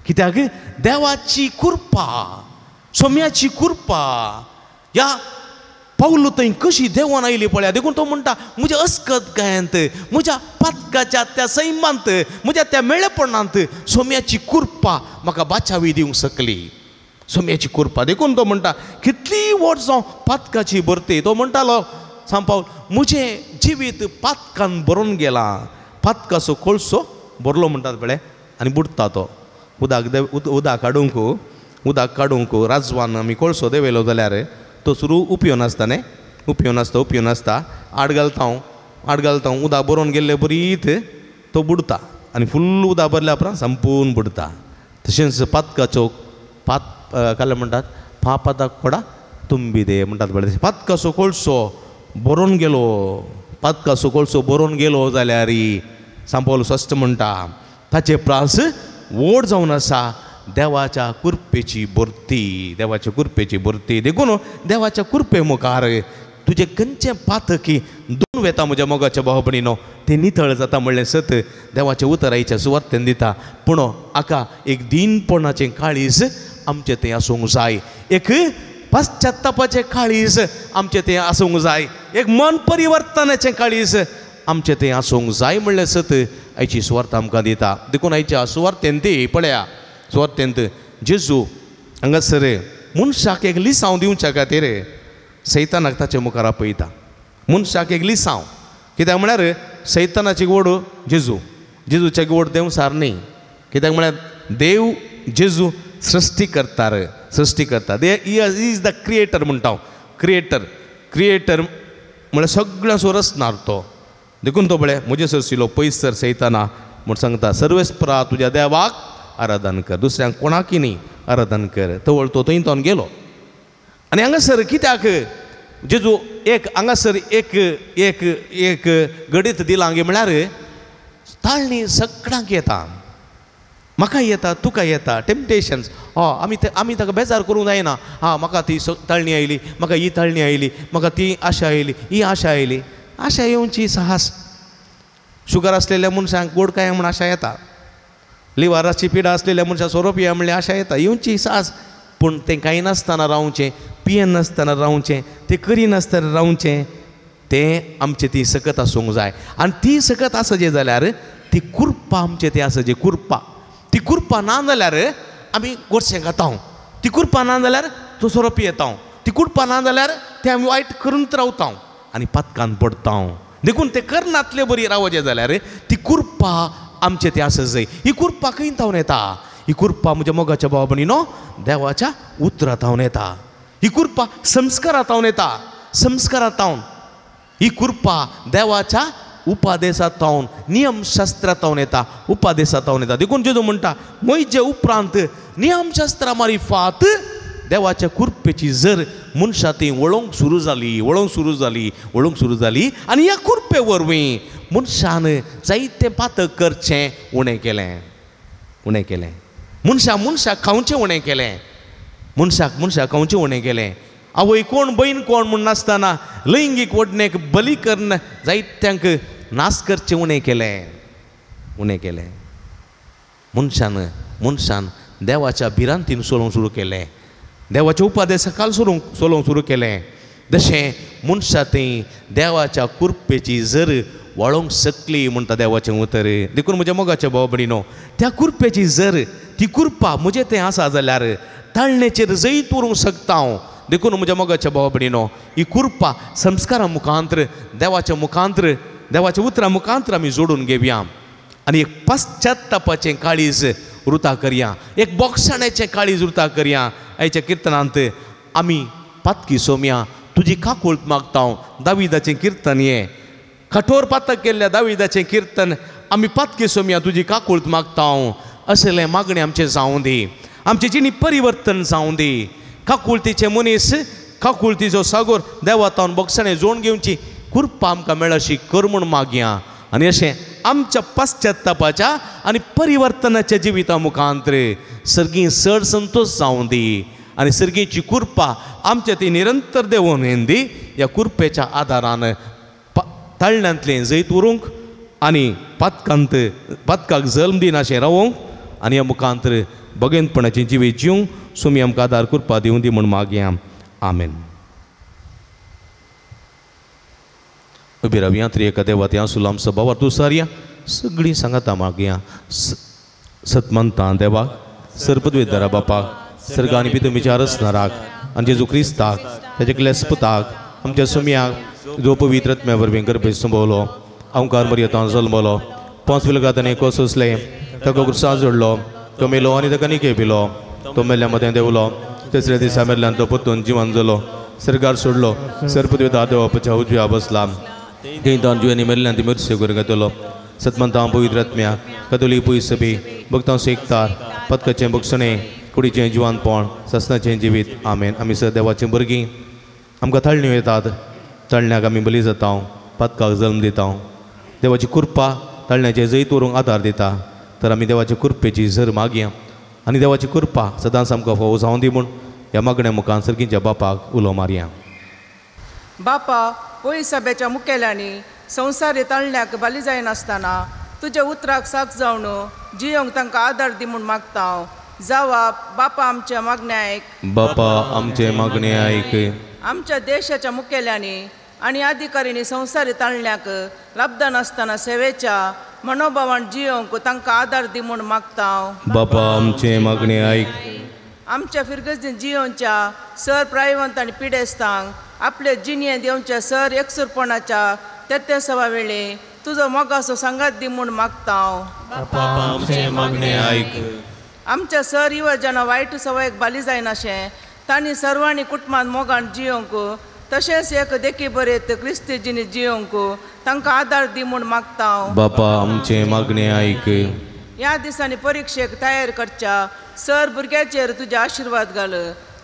कित्याक देवाची कृपा, सोम्याची कृपा ह्या पावलो थंय कशी देवान आयली पळया. देखून तो म्हणटा, म्हज्या अस्कत गायांत, म्हज्या पातकाच्या त्या सैमांत, म्हज्या त्या मेळेपणांत सोम्याची कृपा म्हाका बाचावी दिवंक शकली, सोम्याची कृपा. देखून तो म्हणटा कितली व्हड जावं पातकाची भरती. तो म्हणटालो सांपावल, म्हजें जिवीत पातकान भरून गेलां, पातकाचो कोळसो भरलो म्हणटात पळय आनी बुडटा तो उदक उदक काडूंक, उदक काडूंक राजवान आमी कोळसो देंवयलो जाल्यार तो सुरू उपयोन आसता न्ही, उपयोन आसता, उपयोन आसता, आड घालता हांव, आड घालता हांव, उदक भरोवन गेल्ले बरीत तो बुडटा आनी फुल्ल उदक भरल्या उपरांत संपूर्ण बुडटा. तशेंच पातकाचो पात काल म्हणटात पापादा कोडा तुंबी दे म्हणटात पळय, पातकाचो कोळसो भरोवन गेलो, पातकाचो कोळसो भरोवन गेलो जाल्यार सांपावल स्पश्ट म्हणटा ताचे प्रास व्हड जावन आसा देवाच्या कृपेची भरती, देवाच्या कृपेची भरती. देखून देवाच्या कृपे मुखार तुजें खंयचें पातकी दोन वेता म्हज्या मोगाच्या भाव भयणीनो, तें नितळ जाता म्हणलें सत देवाचें उतर आयच्या सुवातेन दिता. पूण हाका एक दीनपणाचें काळीज आमचें तें आसूंक जाय, एक पश्चातापाचें काळीज आमचें तें आसूंक जाय, एक मन परिवर्तनाचें काळीज आमचें तें आसूंक जाय म्हणलें सत आयची सुवार्थ आमकां दिता. देखून आयच्या सुवार्थेन ती पळया, सुवार्थेंत जेजू हांगासर मनशाक एक लिसांव दिवच्या खातीर सैतानाक ताचे मुखार आपयता. मनशाक एक लिसांव, कित्याक म्हळ्यार सैतानाची गोड जेजू, जेजूचे गोड देंवसार न्ही, कित्याक म्हळ्यार देव जेजू सृश्टी करता, सृश्टी करता, they is the creator म्हणटा हांव, क्रिएटर. क्रिएटर म्हळ्यार सगळ्यांचो रचणार तो. देखून तो पळय म्हजे सरशिलो पयस सर सैताना म्हूण सांगता सर्वेस्परा तुज्या देवाक आराधन कर, दुसऱ्यांक कोणाकय न्ही आराधन कर. तवळ तो थंय तोन गेलो. आनी हांगासर कित्याक जेजू एक हांगासर एक एक एक गडीत दिलां गे म्हळ्यार ताळणी सगळ्यांक येता, म्हाका येता, तुका येता टेम्पटेशन्स. हय आमी ताका बेजार करूंक जायना. हा म्हाका ती ताळणी आयली, म्हाका ही ताळणी आयली, म्हाका ती आशा आयली, ही आशा आयली. आशा येवची साहस. शुगर आसलेल्या मनशांक गोड काय म्हूण आशा येता, लिवराची पिडा आसलेल्या मनशाक सोरो पिया म्हणल्यार आशा येता, येवची साहस. पूण तें कांय नासतना रावचें, पियेनासतना रावचें, तें करिनासतना रावचें, तें आमचें ती सकत आसूंक जाय. आनी ती सकत आसचे जाल्यार ती कुरपा आमचें तें आसचे कुरपा. ती कुरपा ना जाल्यार आमी गोडशें खाता, ती कुरपा ना जाल्यार तो सोरो पियेता, ती कुरपा ना जाल्यार तें आमी वायट करून रावता आनी पातकान पडटा. देखून तें करनातले बरी रावचें जाल्यार ती कुरपा आमचें तें आसा जाय. ही कुरपा खंय थावन येता? ही कुरपा म्हज्या मोगाच्या भावा भयणीनो देवाच्या उतरा थावन येता. ही कुरपा संस्कारा थावन येता, संस्कारा थावन. ही कुरपा देवाच्या उपादेसा थावन, नियमशास्त्रा थावन येता, उपादेसा थावन येता. देखून जेजू म्हणटा म्हजे उपरांत नियमशास्त्रा मारिफात देवाच्या कुरपेची जर मनशां ती वळोवंक सुरू जाली, वळोवंक सुरू जाली, वळोवंक सुरू जाली. आनी ह्या कुरपे वरवीं मनशान जायते पातक करचें उणें केलें, उणें केलें. मनशाक मनशाक खावचें उणें केलें, मनशाक मनशाक खावचें उणें केलें. आवय कोण बयण कोण म्हूण नासतना लैंगीक ओडणेक बली करून जायत्यांक नाश करचें उणें केलें, उणें केलें. मनशान मनशान देवाच्या भिरांतीन चलोवंक सुरू केलें, देवाच्या उपादेसा खाल चलोवंक सुरू केलें. जशें मनशां थंय देवाच्या कुरपेची जर वळोवंक शकली म्हणटा देवाचें उतर. देखून म्हज्या मोगाच्या भाव भयणीनो त्या कुरपेची जर ती कुरपा म्हजें तें आसा जाल्यार ताळणेचेर जैत उरूंक शकता हांव. देखून म्हज्या मोगाच्या भावा भयणीनो ही कुरपा संस्कारा मुखांत्र, देवाच्या मुखांत्र, देवाच्या उतरा मुखांत्र आमी जोडून घेवया आनी एक पश्चातापाचें काळीज रुता करया, एक बोगसाण्याचें काळीज रुता करया. आयच्या किर्तनांत आमी पातकी सोमया तुजी काकूळत मागता हांव. दाविदाचें किर्तन हें, कठोर पातक केल्ल्या दाविदाचें किर्तन. आमी पातकी सोमया तुजी काकूळत मागता हांव. असलें मागणें आमचें जावं दी, आमचें जिणी परिवर्तन जावं दी. काकुळतीचे मनीस काकुळतीचो सागोर देवा तावन बोगसाणें जोड घेवची कृपा आमकां मेळशी कर म्हूण मागया. आनी अशें आमच्या पश्चातापाच्या आनी परिवर्तनाच्या जिविता मुखांत्र सर्गीं चड संतोश जावं दी आनी सर्गीची कृपा आमच्या ती निरंतर देवून येवन दी. ह्या कृपेच्या आदारान ताळण्यांतलें जैत उरूंक आनी पातकांत पातकाक जल्म दिनाशें रावोंक आनी ह्या मुखांत्र बगेनपणाचें जिवीत जिवंक सुमी आमकां आदार कृपा दिवं दी म्हूण मागया. आमेन. उबी रावया त्रिएका देवा त्या आसुलो आमचो बाबार तूं सारया सगळीं सांगाता मागया. सतमंतां देवाक सर्पद्वेदरा बापाक सर्ग आनी पितुमीच्या रचणाराक आनी जेजू क्रिस्ताक ताच्या क्लेसपुताक आमच्या सुमयाक जो पवित्र आत्म्या वरवीं गर्भे संभवलो, अंकार मरियतान जल्मलो, 5 विलगातांनी कोसोसले, ताका क्रुसार जोडलो, तो मेलो आनी ताका निके पिलो, तो मेल्ल्या मदें देंवलो, तिसऱ्या दिसा मेल्ल्यान तो परतून जिवन जालो, सर्गार सोडलो, सर्पद्वेदा देवाच्या उजव्या बसला, थंय तावन जिवेंनी मेल्ल्यान ती मिरसे करून घेतलो. सतमंतां पवित्र आत्म्या कतोली पयस बी भक्तां एकतार पदकाचें बक्षणें कुडीचें जिवानपण ससनाचें जिवीत. आमेन. आमी सर देवाचीं भुरगीं, आमकां ताळण्यो येतात, ताळण्याक आमी बली जाता, पातकाक जल्म दिता. देवाची कृपा ताळण्याचें जैत व्हरूंक आदार दिता. तर आमी देवाचे कृपेची झर मागया आनी देवाची कृपा सदांच आमकां फावो जावं दी म्हूण ह्या मागण्या मुखार सर्गीच्या बापाक उलो मारया. बापा पयसभेच्या मुखेल्यांनी संवसारी ताळण्याक बली जायनासतना तुज्या उतराक साक जावन जियोंक तांकां आदार दी म्हूण मागता हांव. जावा बापा आमच्या मागणे आयक, बापा आमचे मागणे आयक. आमच्या देशाच्या मुखेल्यांनी आनी अधिकाऱ्यांनी संवसारी ताळण्याक लब्ध नासतना सेवेच्या मनोभावान जियोंक तांकां आदार दी म्हूण मागता हांव. बापा आमचे मागणे आयक. आमच्या फिरगर्जीन जियोंच्या सर प्रायवंत आनी पिडेस्तांक आपले जिणेंत येवच्या सर एकसुरपणाच्या तेत्तेसवा वेळे तुजो मोगाचो सांगात दी म्हूण मागता हांव. आमच्या सर युवजना वायट सवयेक बाली जायनाशें तांणी सर्वांनी कुटुंबान मोगान जियोंक तशेंच एक देखी बरेत क्रिस्ती जिणी जियोंक तांकां आदार दी म्हूण मागता. बापा आमचें मागणें आयक. ह्या दिसांनी परिक्षेक तयार करच्या सर भुरग्याचेर तुजे आशिर्वाद घाल.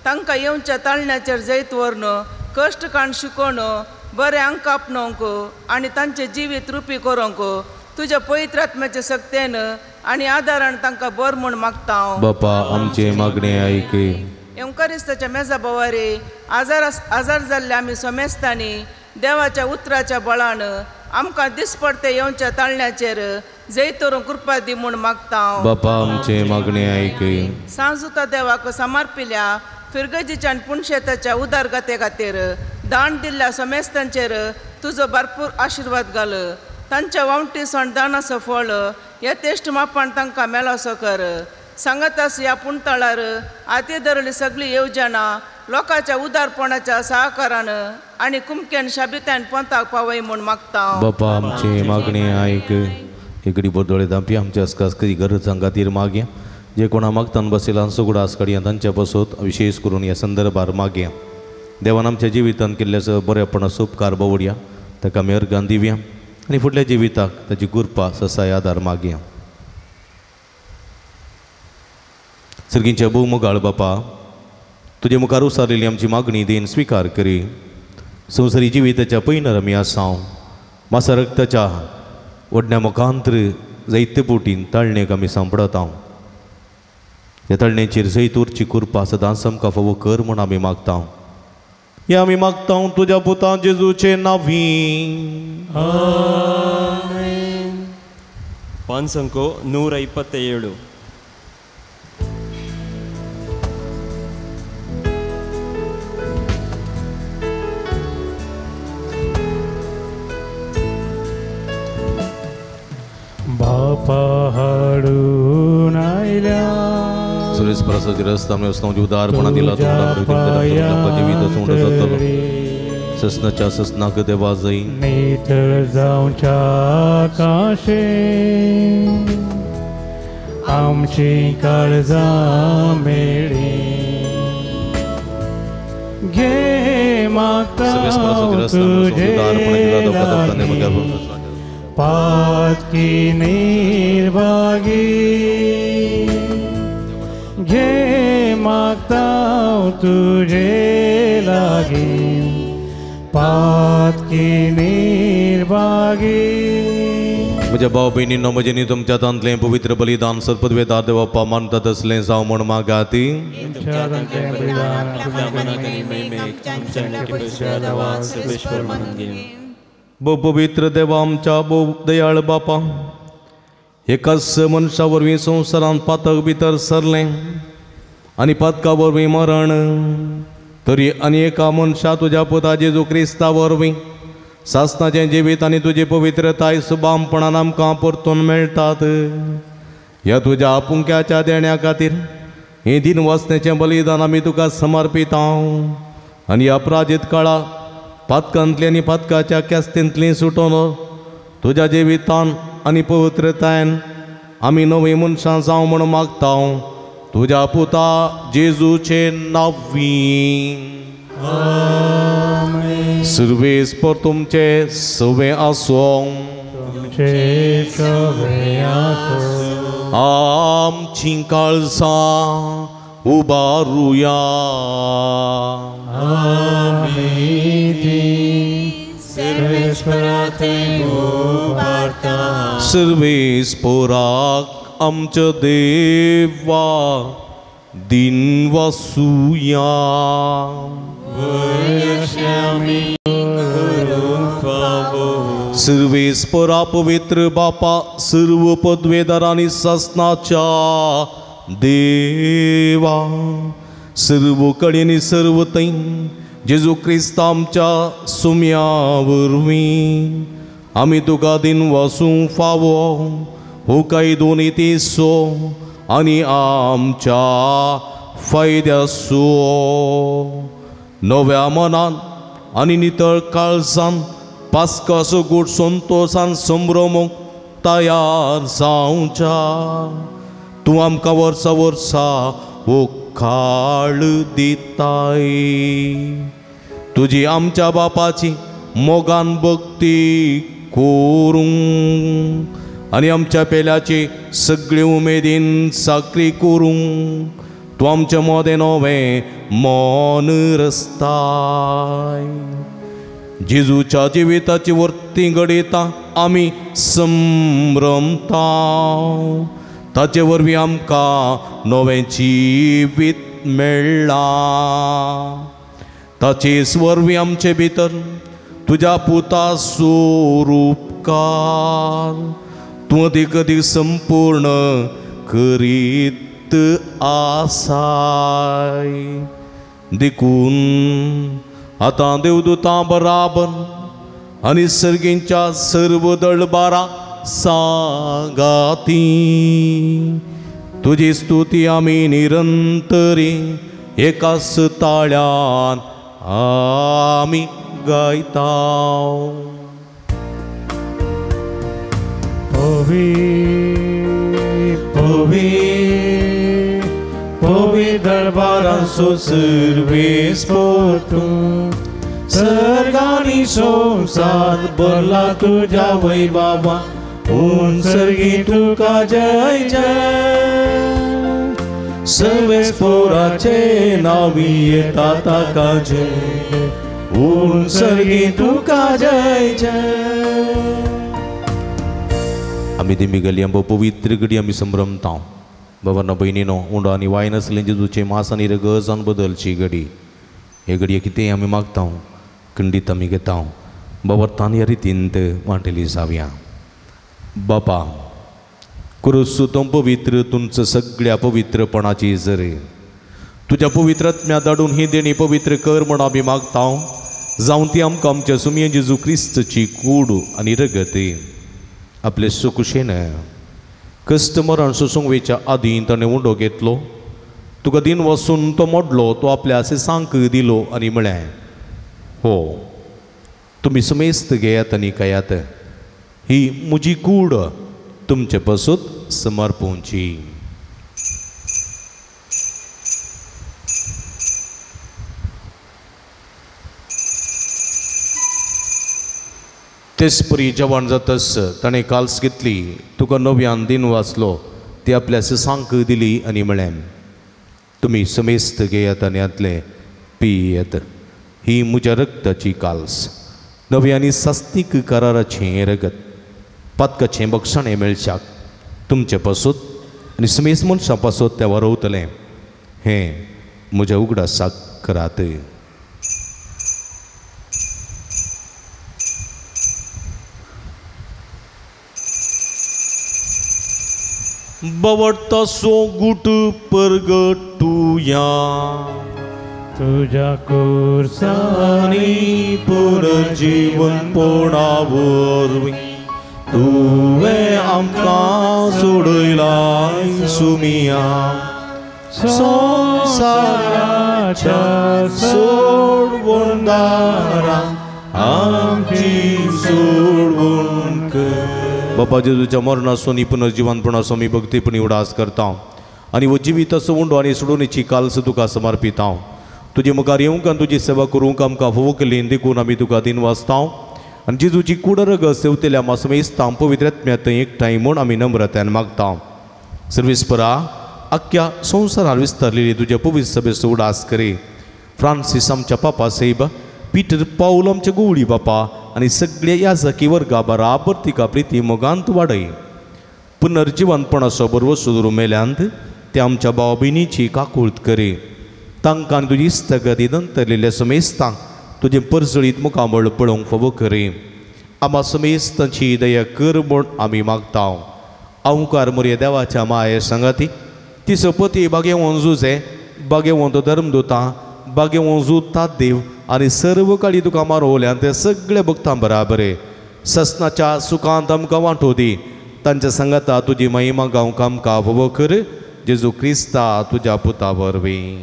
तांकां येवच्या ताळण्याचेर जैत व्हरून कश्ट काण शिकोवन बरें अंक आपणोवंक आनी तांचें जिवीत रुपी करूंक तुज्या पवित्र आत्म्याच्या सक्तेन आनी आदारान तांकां बर म्हूण मागता. बापा आमचें मागणें आयक. येवकारिस्ताच्या मेजा बोवारे आजार आजार जाल्ल्या आमी सोमेस्तांनी देवाच्या उतराच्या बळान आमकां दिसपडते येवच्या ताळण्याचेर जैत व्हरूंक कृपा दी म्हूण मागता. बापा आमचें मागणें आयक. सांजुता देवाक समर्पिल्या फिरगजीच्या आनी पुणशेताच्या उदारगते खातीर दान दिल्ल्या सोमेस्तांचेर तुजो भरपूर आशिर्वाद घाल. तांच्या वावटी सण दानाचो फळ यथेश्ट मापान तांकां मेलोसो कर. सांगतास ह्या पुणतळार आती धरली सगळी येवजणां लोकांच्या उदारपणाच्या सहकारान आनी कुमकेन शाबित्यान पंथाक पावय म्हूण मागता. बापा आमचें मागणें आयक. इकडी बोरदोळे दांपी आमच्या आसकास गरजां खातीर मागया. जे कोणा मागतान बसयला सगळो आसकाडया तांच्या पासत विशेष करून ह्या संदर्भार मागया. देवान आमच्या जिवितान केल्ल्याचो बरेपणाचो उपकार बवडया, ताका आमी अर्गान दिवया आनी फुडल्या जिविताक ताची कृपा ससाय आदार मागया. सर्गींच्या भोव मोगाळ बापा, तुजे मुखार उसारलेली आमची मागणी देन स्विकार करी. संवसारी जिविताच्या पयणार आमी आसाव मासा रक्ताच्या वडण्या मुखांतर जैत्य पोटीन ताळणेक आमी सांपडत. ह्या ताळणेचेर जैत उरची कृपा सदांच आमकां फावो कर म्हूण आमी मागता. हे आमी मागता तुज्या पुता जेजूचे नांवी. 5 127. बापा हाडून आयल्या सुरेश प्रसाद रस्ता आमी वचना उदारपणा दिला जिवीत ससनाच्या ससनाक देवा जाई नितळ जावच्या काशे आमची काळजां मेळी घे मागता तुजे पातकी निर्भागी घे मागता तुजे लागी पातकी निर्भागी. म्हज्या भाव भयणींनो, म्हजेनी तुमच्या तांतलें पवित्र बलिदान सर्पदवेदार देवप्पा मानतात तसलें जावं म्हूण मागाती. भोव पवित्र देवा आमच्या भोव दयाळ बापा, एकाच मनशा वरवीं संवसारांत पातक भितर सरलें आनी पातका वरवीं मरण, तरी आनी एका मनशा तुज्या पुता जेजू क्रिस्ता वरवीं सासणाचें जिवीत आनी तुजी पवित्रताय सुबामपणान आमकां परतून मेळटात. ह्या तुज्या आपुंक्याच्या देण्या खातीर हें दिन वाचण्याचें बलिदान आमी तुका समर्पिता आनी ह्या प्राजीत काळा पातकांतली आनी पातकाच्या केस्तींतली सुटोन तुज्या जिवितान आनी पवित्रतायेन आमी नवीं मनशां जावं म्हूण मागता तुज्या पुता जेजूचे नांवी. सुर्वेस पर तुमचे सवे आसूं, आमचीं काळजां उबारुया. सर्वेस पोराक आमच्या देवा दिन वासुया. सर्वेस पोरा पवित्र बापा सर्व पदवेदार आनी सासनाच्या देवा सर्व कडेन सर्व थंय जेजू क्रिस्त आमच्या सुम्या वरवीं आमी तुका दिन वासूंक फावो हो कायदो नितीचो आनी आमच्या फायद्याचो. नव्या मनान आनी नितळ काळजान पास्काचो गोड संतोसान संभ्रमूंक तयार जावच्या तूं आमकां वर्सा वर्सा हो काळ दिताय. तुजी आमच्या बापाची मोगान भक्ती करूंक आनी आमच्या पेल्याची सगळी उमेदीन साकरी करूंक तूं आमच्या मोदें नवें मन रस्ताय. जेजूच्या जिविताची वर्ती घडयता आमी संभ्रमता, ताचे वरवीं आमकां नवें जिवीत मेळ्ळां. ताचेच वरवीं आमचे भितर तुज्या पुता स्वरूपकार तूं अदीक अदीक संपूर्ण करीत आसाय. देखून आतां देवदूतां बराबर आनी सर्गींच्या सर्व दळबारा सांगाती तुजी स्तुती आमी निरंतरी एकाच ताळ्यान आमी गायता. पवी पवी पवी दरबारांचो सर्वेस पोतूं सर्गानी संवसार भरला तुज्या वैभवा उन सर्गी तुका जय जय. सर्वेस पोराचे नावी येता ताका जय उन सर्गी तुका जय जय. आमी दिमी गेली आमकां पवित्र घडी आमी संभ्रमता. बाबांनो भयणीनो उंडो आनी वाय नासलें जेजूचें मास आनी रगत जावन बदलची घडी. हे घडये कितेंय आमी मागता खंडीत आमी घेता बाबा ह्या रितीन वांटेली जावया. बापा क्रुसू तो पवित्र तुमचं सगळ्या पवित्रपणाची जरे तुज्या पवित्रात्म्या धाडून ही देणी पवित्र कर म्हण आमी मागता जावन ती आमकां आमच्या सुमये जेजू क्रिस्तची कूड आनी रगत आपले सुकुशेन कश्ट मरण सोसूंक वयच्या आदीं ताणें उंडो घेतलो तुका दिन वसून तो मोडलो तो आपल्या अशें सांक दिलो आनी म्हळें हो तुमी समेस्त घेयात आनी खायात ही म्हजी कूड तुमचे पासून समर्पोवची. तेच परी जेवण जातच ताणें काल्स घेतली तुका नव्यान दिन वाचलो ती आपल्या सांक दिली आनी म्हळें तुमी समेस्त घेयात आनी हातलें पियेत ही म्हज्या रक्ताची काल्स नवी आनी सास्तीक कराराचें रगत पातकाचें बक्षाणें मेळच्याक तुमचे पासून आनी समेस्त मनशां पासून तें वरवतलें हें म्हज्या उगडासाक करात. बवडतासो गुट परगटुया तुज्या कुर्सानी पुनर्जीवन पोणा वरवीं तुवें आमकां सोडयलाय सुमिया संवसाराच्या सोडवणदारा आमची सोडवण कर. बापा जेजूच्या मरणाचो आनी पुनर्जिवनपणाचो आमी भक्तीपणी उडास करता आनी हो जिविताचो उंडो आनी सोडोवणेची काल्स तुका समर्पिता. तुजे मुखार येवंक आनी तुजी सेवा करूंक आमकां फावो केली देखून आमी तुका दिन वाचता आनी जेजूची कूड रगत सेवतेल्या मासमेस्तां पवित्र आत्म्यांत एकठांय म्हूण आमी नम्रतायेन मागता. सर्वेस्परा आख्ख्या संवसारार विस्तारलेली तुज्या पवित्र सभेचो उडास करे. फ्रांसीस आमच्या पापा साहेब पीटर पावल आमच्या गोवळी बापा आनी सगळे याजकी वर्गा बराबर तिका प्रिती मोगांत वाडय. पुनर्जिवनपणाचो बरवसो दवरून मेल्यांत ते आमच्या भाव भयणीची काकूळत करे. तांकां आनी तुजी इस्तगती नंतरलेल्या समेस्तांक तुजें परजळीत मुखामळ पळोवंक फावो करे. आमा समेस्तांची दया कर म्हूण आमी मागता. अवकार मोरये देवाच्या माये सांगाती ती सपती बागेवन जुजे बागेवन तो धर्मदुतां बागेवन जुता देव आनी सर्व काळी तुका मारवल्यान ते सगळे भक्तां बराबर ससनाच्या सुखांत आमकां वांटो दी. तांच्या सांगाता तुजी महिमा गावंक आमकां फावो कर जेजू क्रिस्ता तुज्या पुता वरवीं.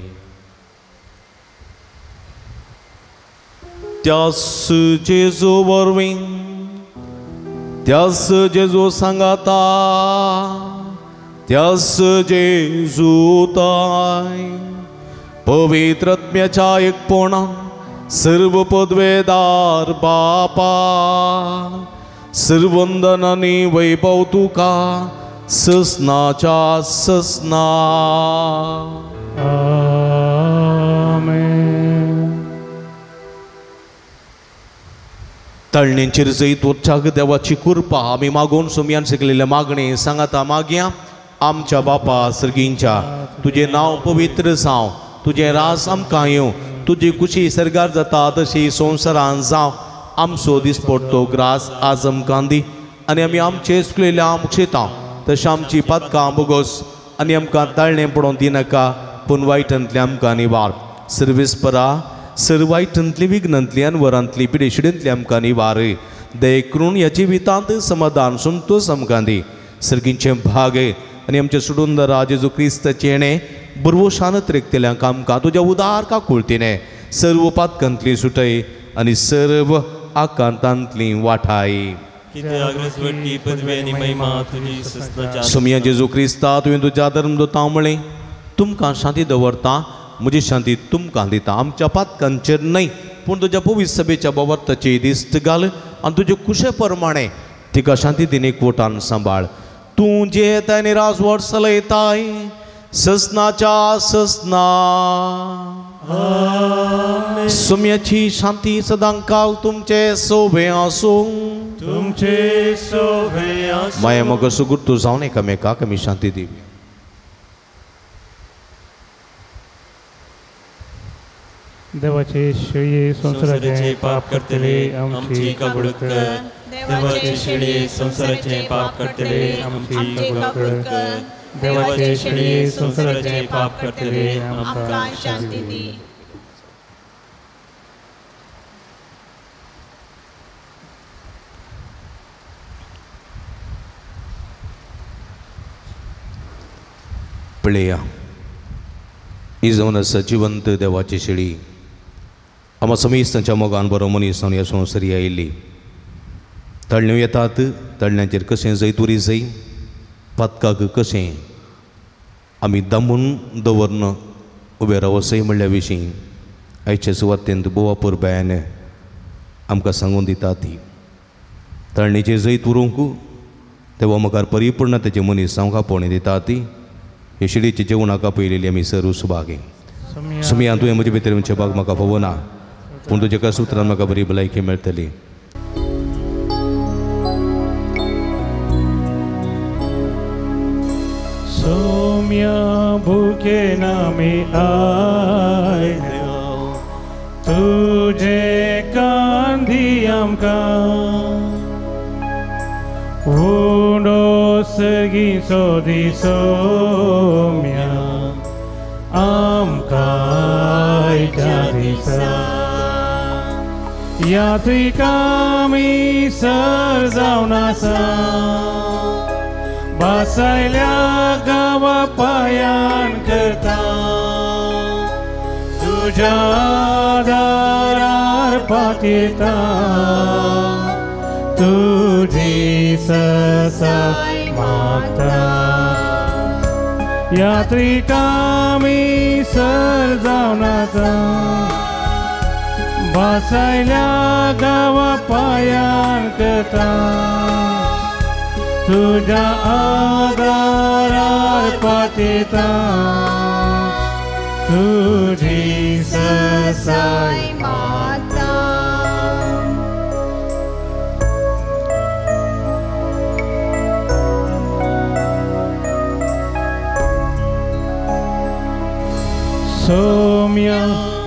त्यास जेजू वरवीं त्यास जेजू सांगाता त्यास जेजू ताय पवित्र आत्म्याच्या एकपणान सर्व पदवेदार बापा सर्वंदन आनी वैभव तुका ससनाच्या ससना. आमेन. तळणेंचेर जैत वरच्याक देवाची कृपा आमी मागून सुमयान शिकलेले मागणे सांगाता मागया. आमच्या बापा सर्गींच्या तुजें नांव पवित्र जावं, तुजें रास आमकां येवं, तुजी कुशी सर्गार जाता तशी संवसारान जावं. आमचो दिसपडतो ग्रास आज आमकां दी आनी आमी आमचे चुकलेल्या मुक्षेता तशें आमची पातकां बोगोस आनी आमकां ताळणें पडोवन दिनाका पूण वायटांतलें आमकां निवार. सर्वेस्परा सर वायटांतली विघ्नांतली अनवरांतली पिडेशिडेंतली आमकां निवार. दये करून ह्या जिवितांत समाधान संतोष आमकां दी. सर्गींचें भाग आनी आमचे सुडुंदरा जेजू क्रिस्ताचें येणें बरवशानत रेखतल्यांक आमकां तुज्या उदार काकुळतीने सर्व पातकांतली सुटय आनी सर्व आकांतांतली वाठाय. सोमया जेजू क्रिस्ता तुवें तुज्या धर्मदूतां म्हळें तुमकां शांती दवरता म्हजी शांती तुमकां दिता. आमच्या पातकांचेर न्हय पूण तुज्या पवित्र सभेच्या बाबताची दिस्त घाल आनी तुजे कुशे प्रमाणे तिका शांती दिनी कोटान सांबाळ. तूं जे आनी राजवट चलयताय ससनाच्या ससना. सुम्याची शांती सदांकाल तुमचे सोबे आसूं. तुमचे सोबे आसूं. माया मग सुगूर तूं जावन एकामेकाक आमी शांती दिवया. देवाचे शेळये संवसाराचे पाप करतले आमची कबूल कर. देवाचे शेळये संवसाराचे पाप करतले आमची कबूल कर. देवाचे शेळये संवसाराचे पाप करतले आमकां शांती दी. पळया ही जावन आसा जिवंत देवाची शेळी. आमा समेस्तांच्या मोगान बरो मनीस जावन ह्या संवसारी आयिल्ली. तळण्यो येतात तळण्यांचेर कशें जैत उरी जय पातकाक कशें आमी दामून दवरन उबें रावसय म्हणल्या विशीं आयचे सुवातेंत बोवा पुरबायान आमकां सांगून दिता ती. तळणेचेर जैत उरूंक देवा मुखार परिपूर्ण तेचे मनीस जावंक आपोवणें दिता ती. हे शिडीचे जेवणाक आपयलेली आमी सर्व सुभागे. सुमया तुवें म्हजे भितर म्हणचे भाग म्हाका फावना पूण तुज्या कसूत्रान म्हाका बरी भलायकी मेळटली. सोम्या भुके नामी आयल्या तुझे कांदी आमकां उंडो सगीं सोदी सोम्या आमकां आयच्या दिसा. यात्रिकामी सर जावन आसा बासायल्या गांवा पायान करता तुज्या दारार पातयेता तुजी ससाय मागता. यात्रिकामी सर जावन आसा बासायल्या गांवा पायान करता तुज्या आदारार पातयेता तुजी ससाय मागता. सोम्या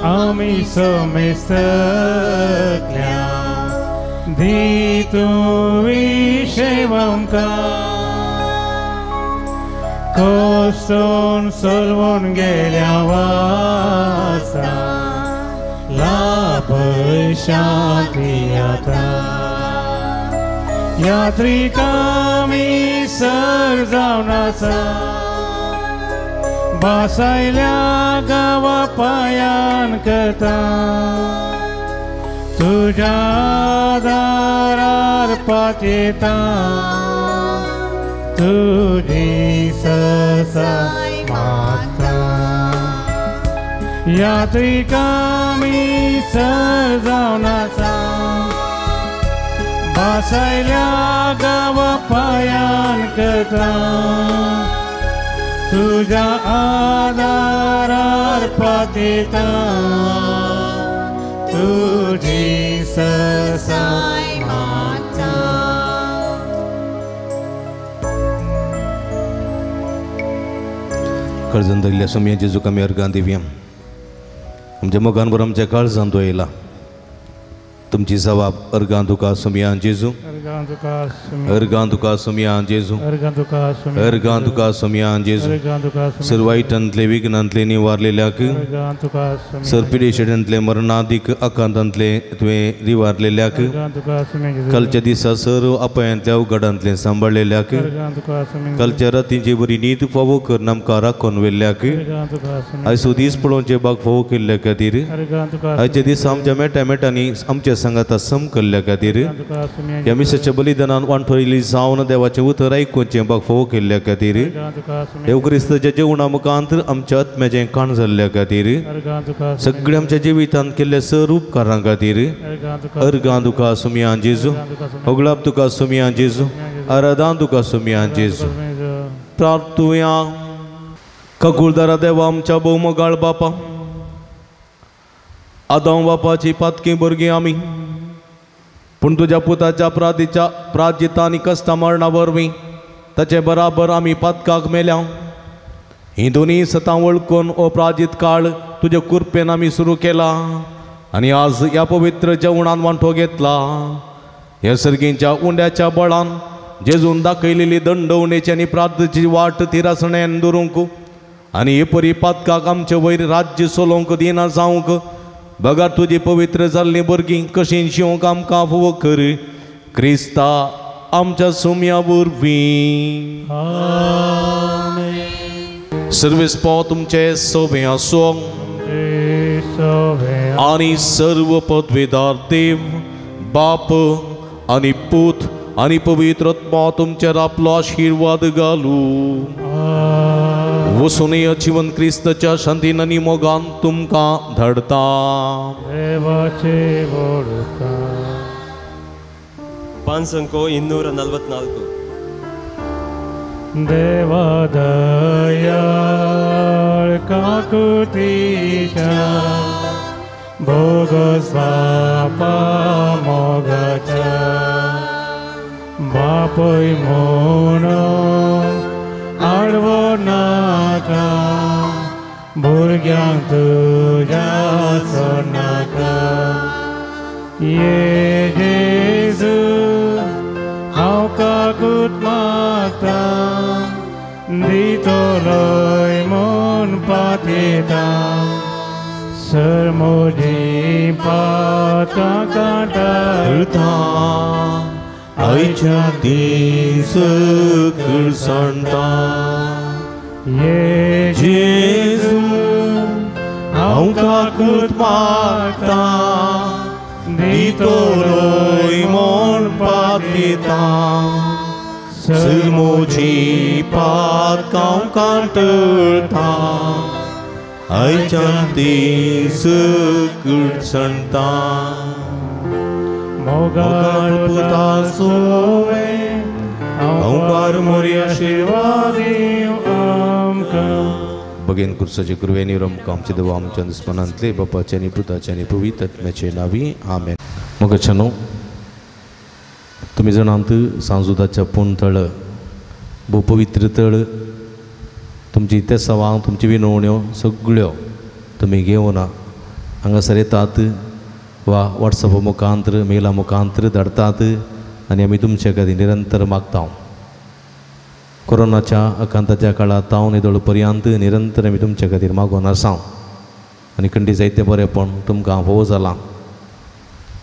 आमी समेस्तल्या दी तूं विशेव आमकां कोसोन सोलवून गेल्या वासा लाभय शांती आतां. यात्रिकामी सर जावन आसा बासायल्या गांवा पायान करता तुज्या दारार पातयेता तुजी ससाय मागता. यात्रिकामी आमी सर जावन आसा भासायल्या गांवा पायान करता तुज्या आदारार पातेता तुजी सरसाय मागता. काळजान धरल्या सोमया जेजूक आमी अर्गां दिवया. आमच्या मोगान आमच्या काळजान तो येयला. तुमची जबाब अर्गां तुका सोमया जेजू, अर्गां तुका सोमया जेजू, अर्गां तुका सोमया जेजू. सर वायटांतले विघ्नांतले निवारलेल्याक, सर पिडेशेटांतले मरणादीक आकांतांतले तुवें निवारलेल्याक, कालच्या दिसा सर अपायांतल्या अवघडांतले सांबाळलेल्याक, कालच्या रातींची बरी न्हीद फावो करून आमकां राखून व्हेल्ल्याक, आयचो दीस पळोवचे बाग फावो केल्ल्या खातीर, आयच्या दिसा आमच्या मेटा मेटांनी आमच्या सांगाता सम केल्ल्या खातीर, ह्या मिसाच्या बलिदानान वांठोयली जावन देवाचें उतर आयकुचें बाग फावो केल्ल्या खातीर, देव क्रिस्ताच्या जेवणा मुखांत आमच्या आत्म्याचें काण जाल्ल्या खातीर, सगळ्या आमच्या जिवितांत केल्ल्या सर उपकारां खातीर अर्गां तुका सुमया जेजू, होगळाप तुका सुमया जेजू, आराधान तुका सुमया जेजू. प्रार्थुया. काकुळदारा देवा आमच्या भोवमोगाळ बापा, आदाम बापाची पातकी भुरगीं आमी, पूण तुज्या पुताच्या प्रादीच्या प्राजिता आनी कश्टा मरणा वरवीं ताचे बराबर आमी पातकाक मेल्या. हीं दोनी सतां वळखून हो प्राजीत काळ तुज्या कृपेन आमी सुरू केला आनी आज ह्या पवित्र जेवणान वांटो घेतला. ह्या सर्गींच्या उंड्याच्या बळान जेजून दाखयलेली दंडवणेची आनी प्रार्थनेची वाट तिरासण्यान दवरूंक आनी हे परी पातकाक आमचे वयर राज्य चलोवंक दिना जावंक बगर तुजी पवित्र जाल्लीं भुरगीं कशीं शिवंक आमकां फावो कर क्रिस्ता आमच्या सुमया वरवीं. सर्वेस पाव तुमचे सोबे आसूं आनी सर्व पदवेदार देव बाप आनी पूत आनी पवित्र आत्मा तुमचेर आपलो आशिर्वाद घालूं. वसुनय जिवन क्रिस्ताच्या शांतीन आनी मोगान तुमकां धाडता. 544. देवा दयाळ काकुतीच्या भोगस बापा मोगाच्या बापय म्हणून आडवो नाका भुरग्यांक तुज्या सोडनाका. ये जेजू हांव काकूत मागता दितलोय म्हूण पातयेता सर म्हजीं पातां कांटाळटा आयच्या दीस सांडता. ये जेजू हांव काकूत मागता दितलोय म्हूण पातयेता सर म्हजीं पातकां कांटळटा आयच्या दीस सांडता. मोगाळ पुता सोवे ओंकार मोरी आशिर्वाद दीव आमकां. बगेन कुर्साचे कृपेन रमकां आमचे देवा आमच्या दुस्मनांतले बापाचे आनी पुताचे आनी पवित्र आत्म्याचे नांवी आमेन. मोगाच्यानो, तुमी जाणात सांजुदाच्या पूण तळ भोव पवित्र तळ, तुमची तेसावां तुमची विनवण्यो सगळ्यो तुमी घेवन हांगासर येतात वा वॉट्सॅप मुखांतर मेला मुखांतर धाडतात आनी आमी तुमचे खातीर निरंतर मागता. कोरोनाच्या आकांताच्या काळांत हांव निदळ पर्यंत निरंतर आमी तुमचे खातीर मागून आसा आनी खंडी जायते बरेपण तुमकां फावो जालां.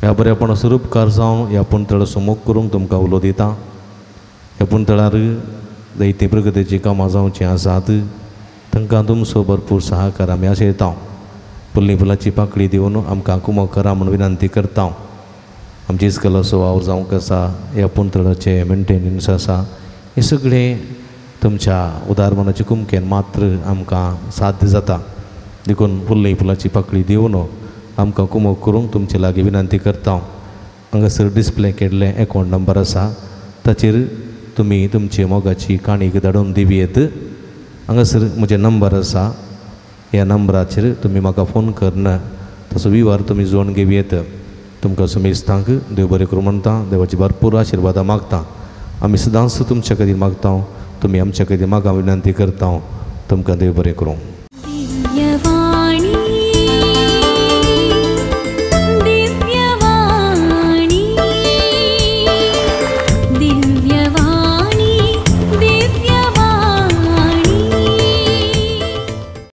ह्या बरेपणाचो उपकार जावन ह्या पुणतळ सुमोग करूंक तुमकां उलो दिता. ह्या पुणतळार जायतीं प्रगतीचीं कामां जावचीं आसात, तांकां तुमचो भरपूर सहकार आमी आशयता. फुल्ली फुलाची पाकळी दिवन आमकां कुमक करा म्हूण विनंती करता. आमची इस्कलाचो वावर जावंक आसा, ह्या पुणतळाचें मेंटेनन्स आसा, हें सगळें तुमच्या उदार मनाचे कुमकेन मात्र आमकां साध्य जाता. देखून फुल्ली फुलाची पाकळी दिवन आमकां कुमोक करूंक तुमचे लागीं विनंती करता. हांगासर डिस्प्ले केल्लें एकावंट नंबर आसा, ताचेर तुमी तुमची मोगाची काणीक धाडून दिवयेत. हांगासर म्हजें नंबर आसा, ह्या नंबराचेर तुमी म्हाका फोन करून तसो विवार तुमी जोडून घेवयेत. तुमकां सुमेस्तांक देव बरें करूं म्हणटा, देवाची भरपूर आशिर्वादां मागता. आमी सदांच तुमच्या खातीर मागता, तुमी आमच्या खातीर मागा विनंती करता. तुमकां देव बरें करूं.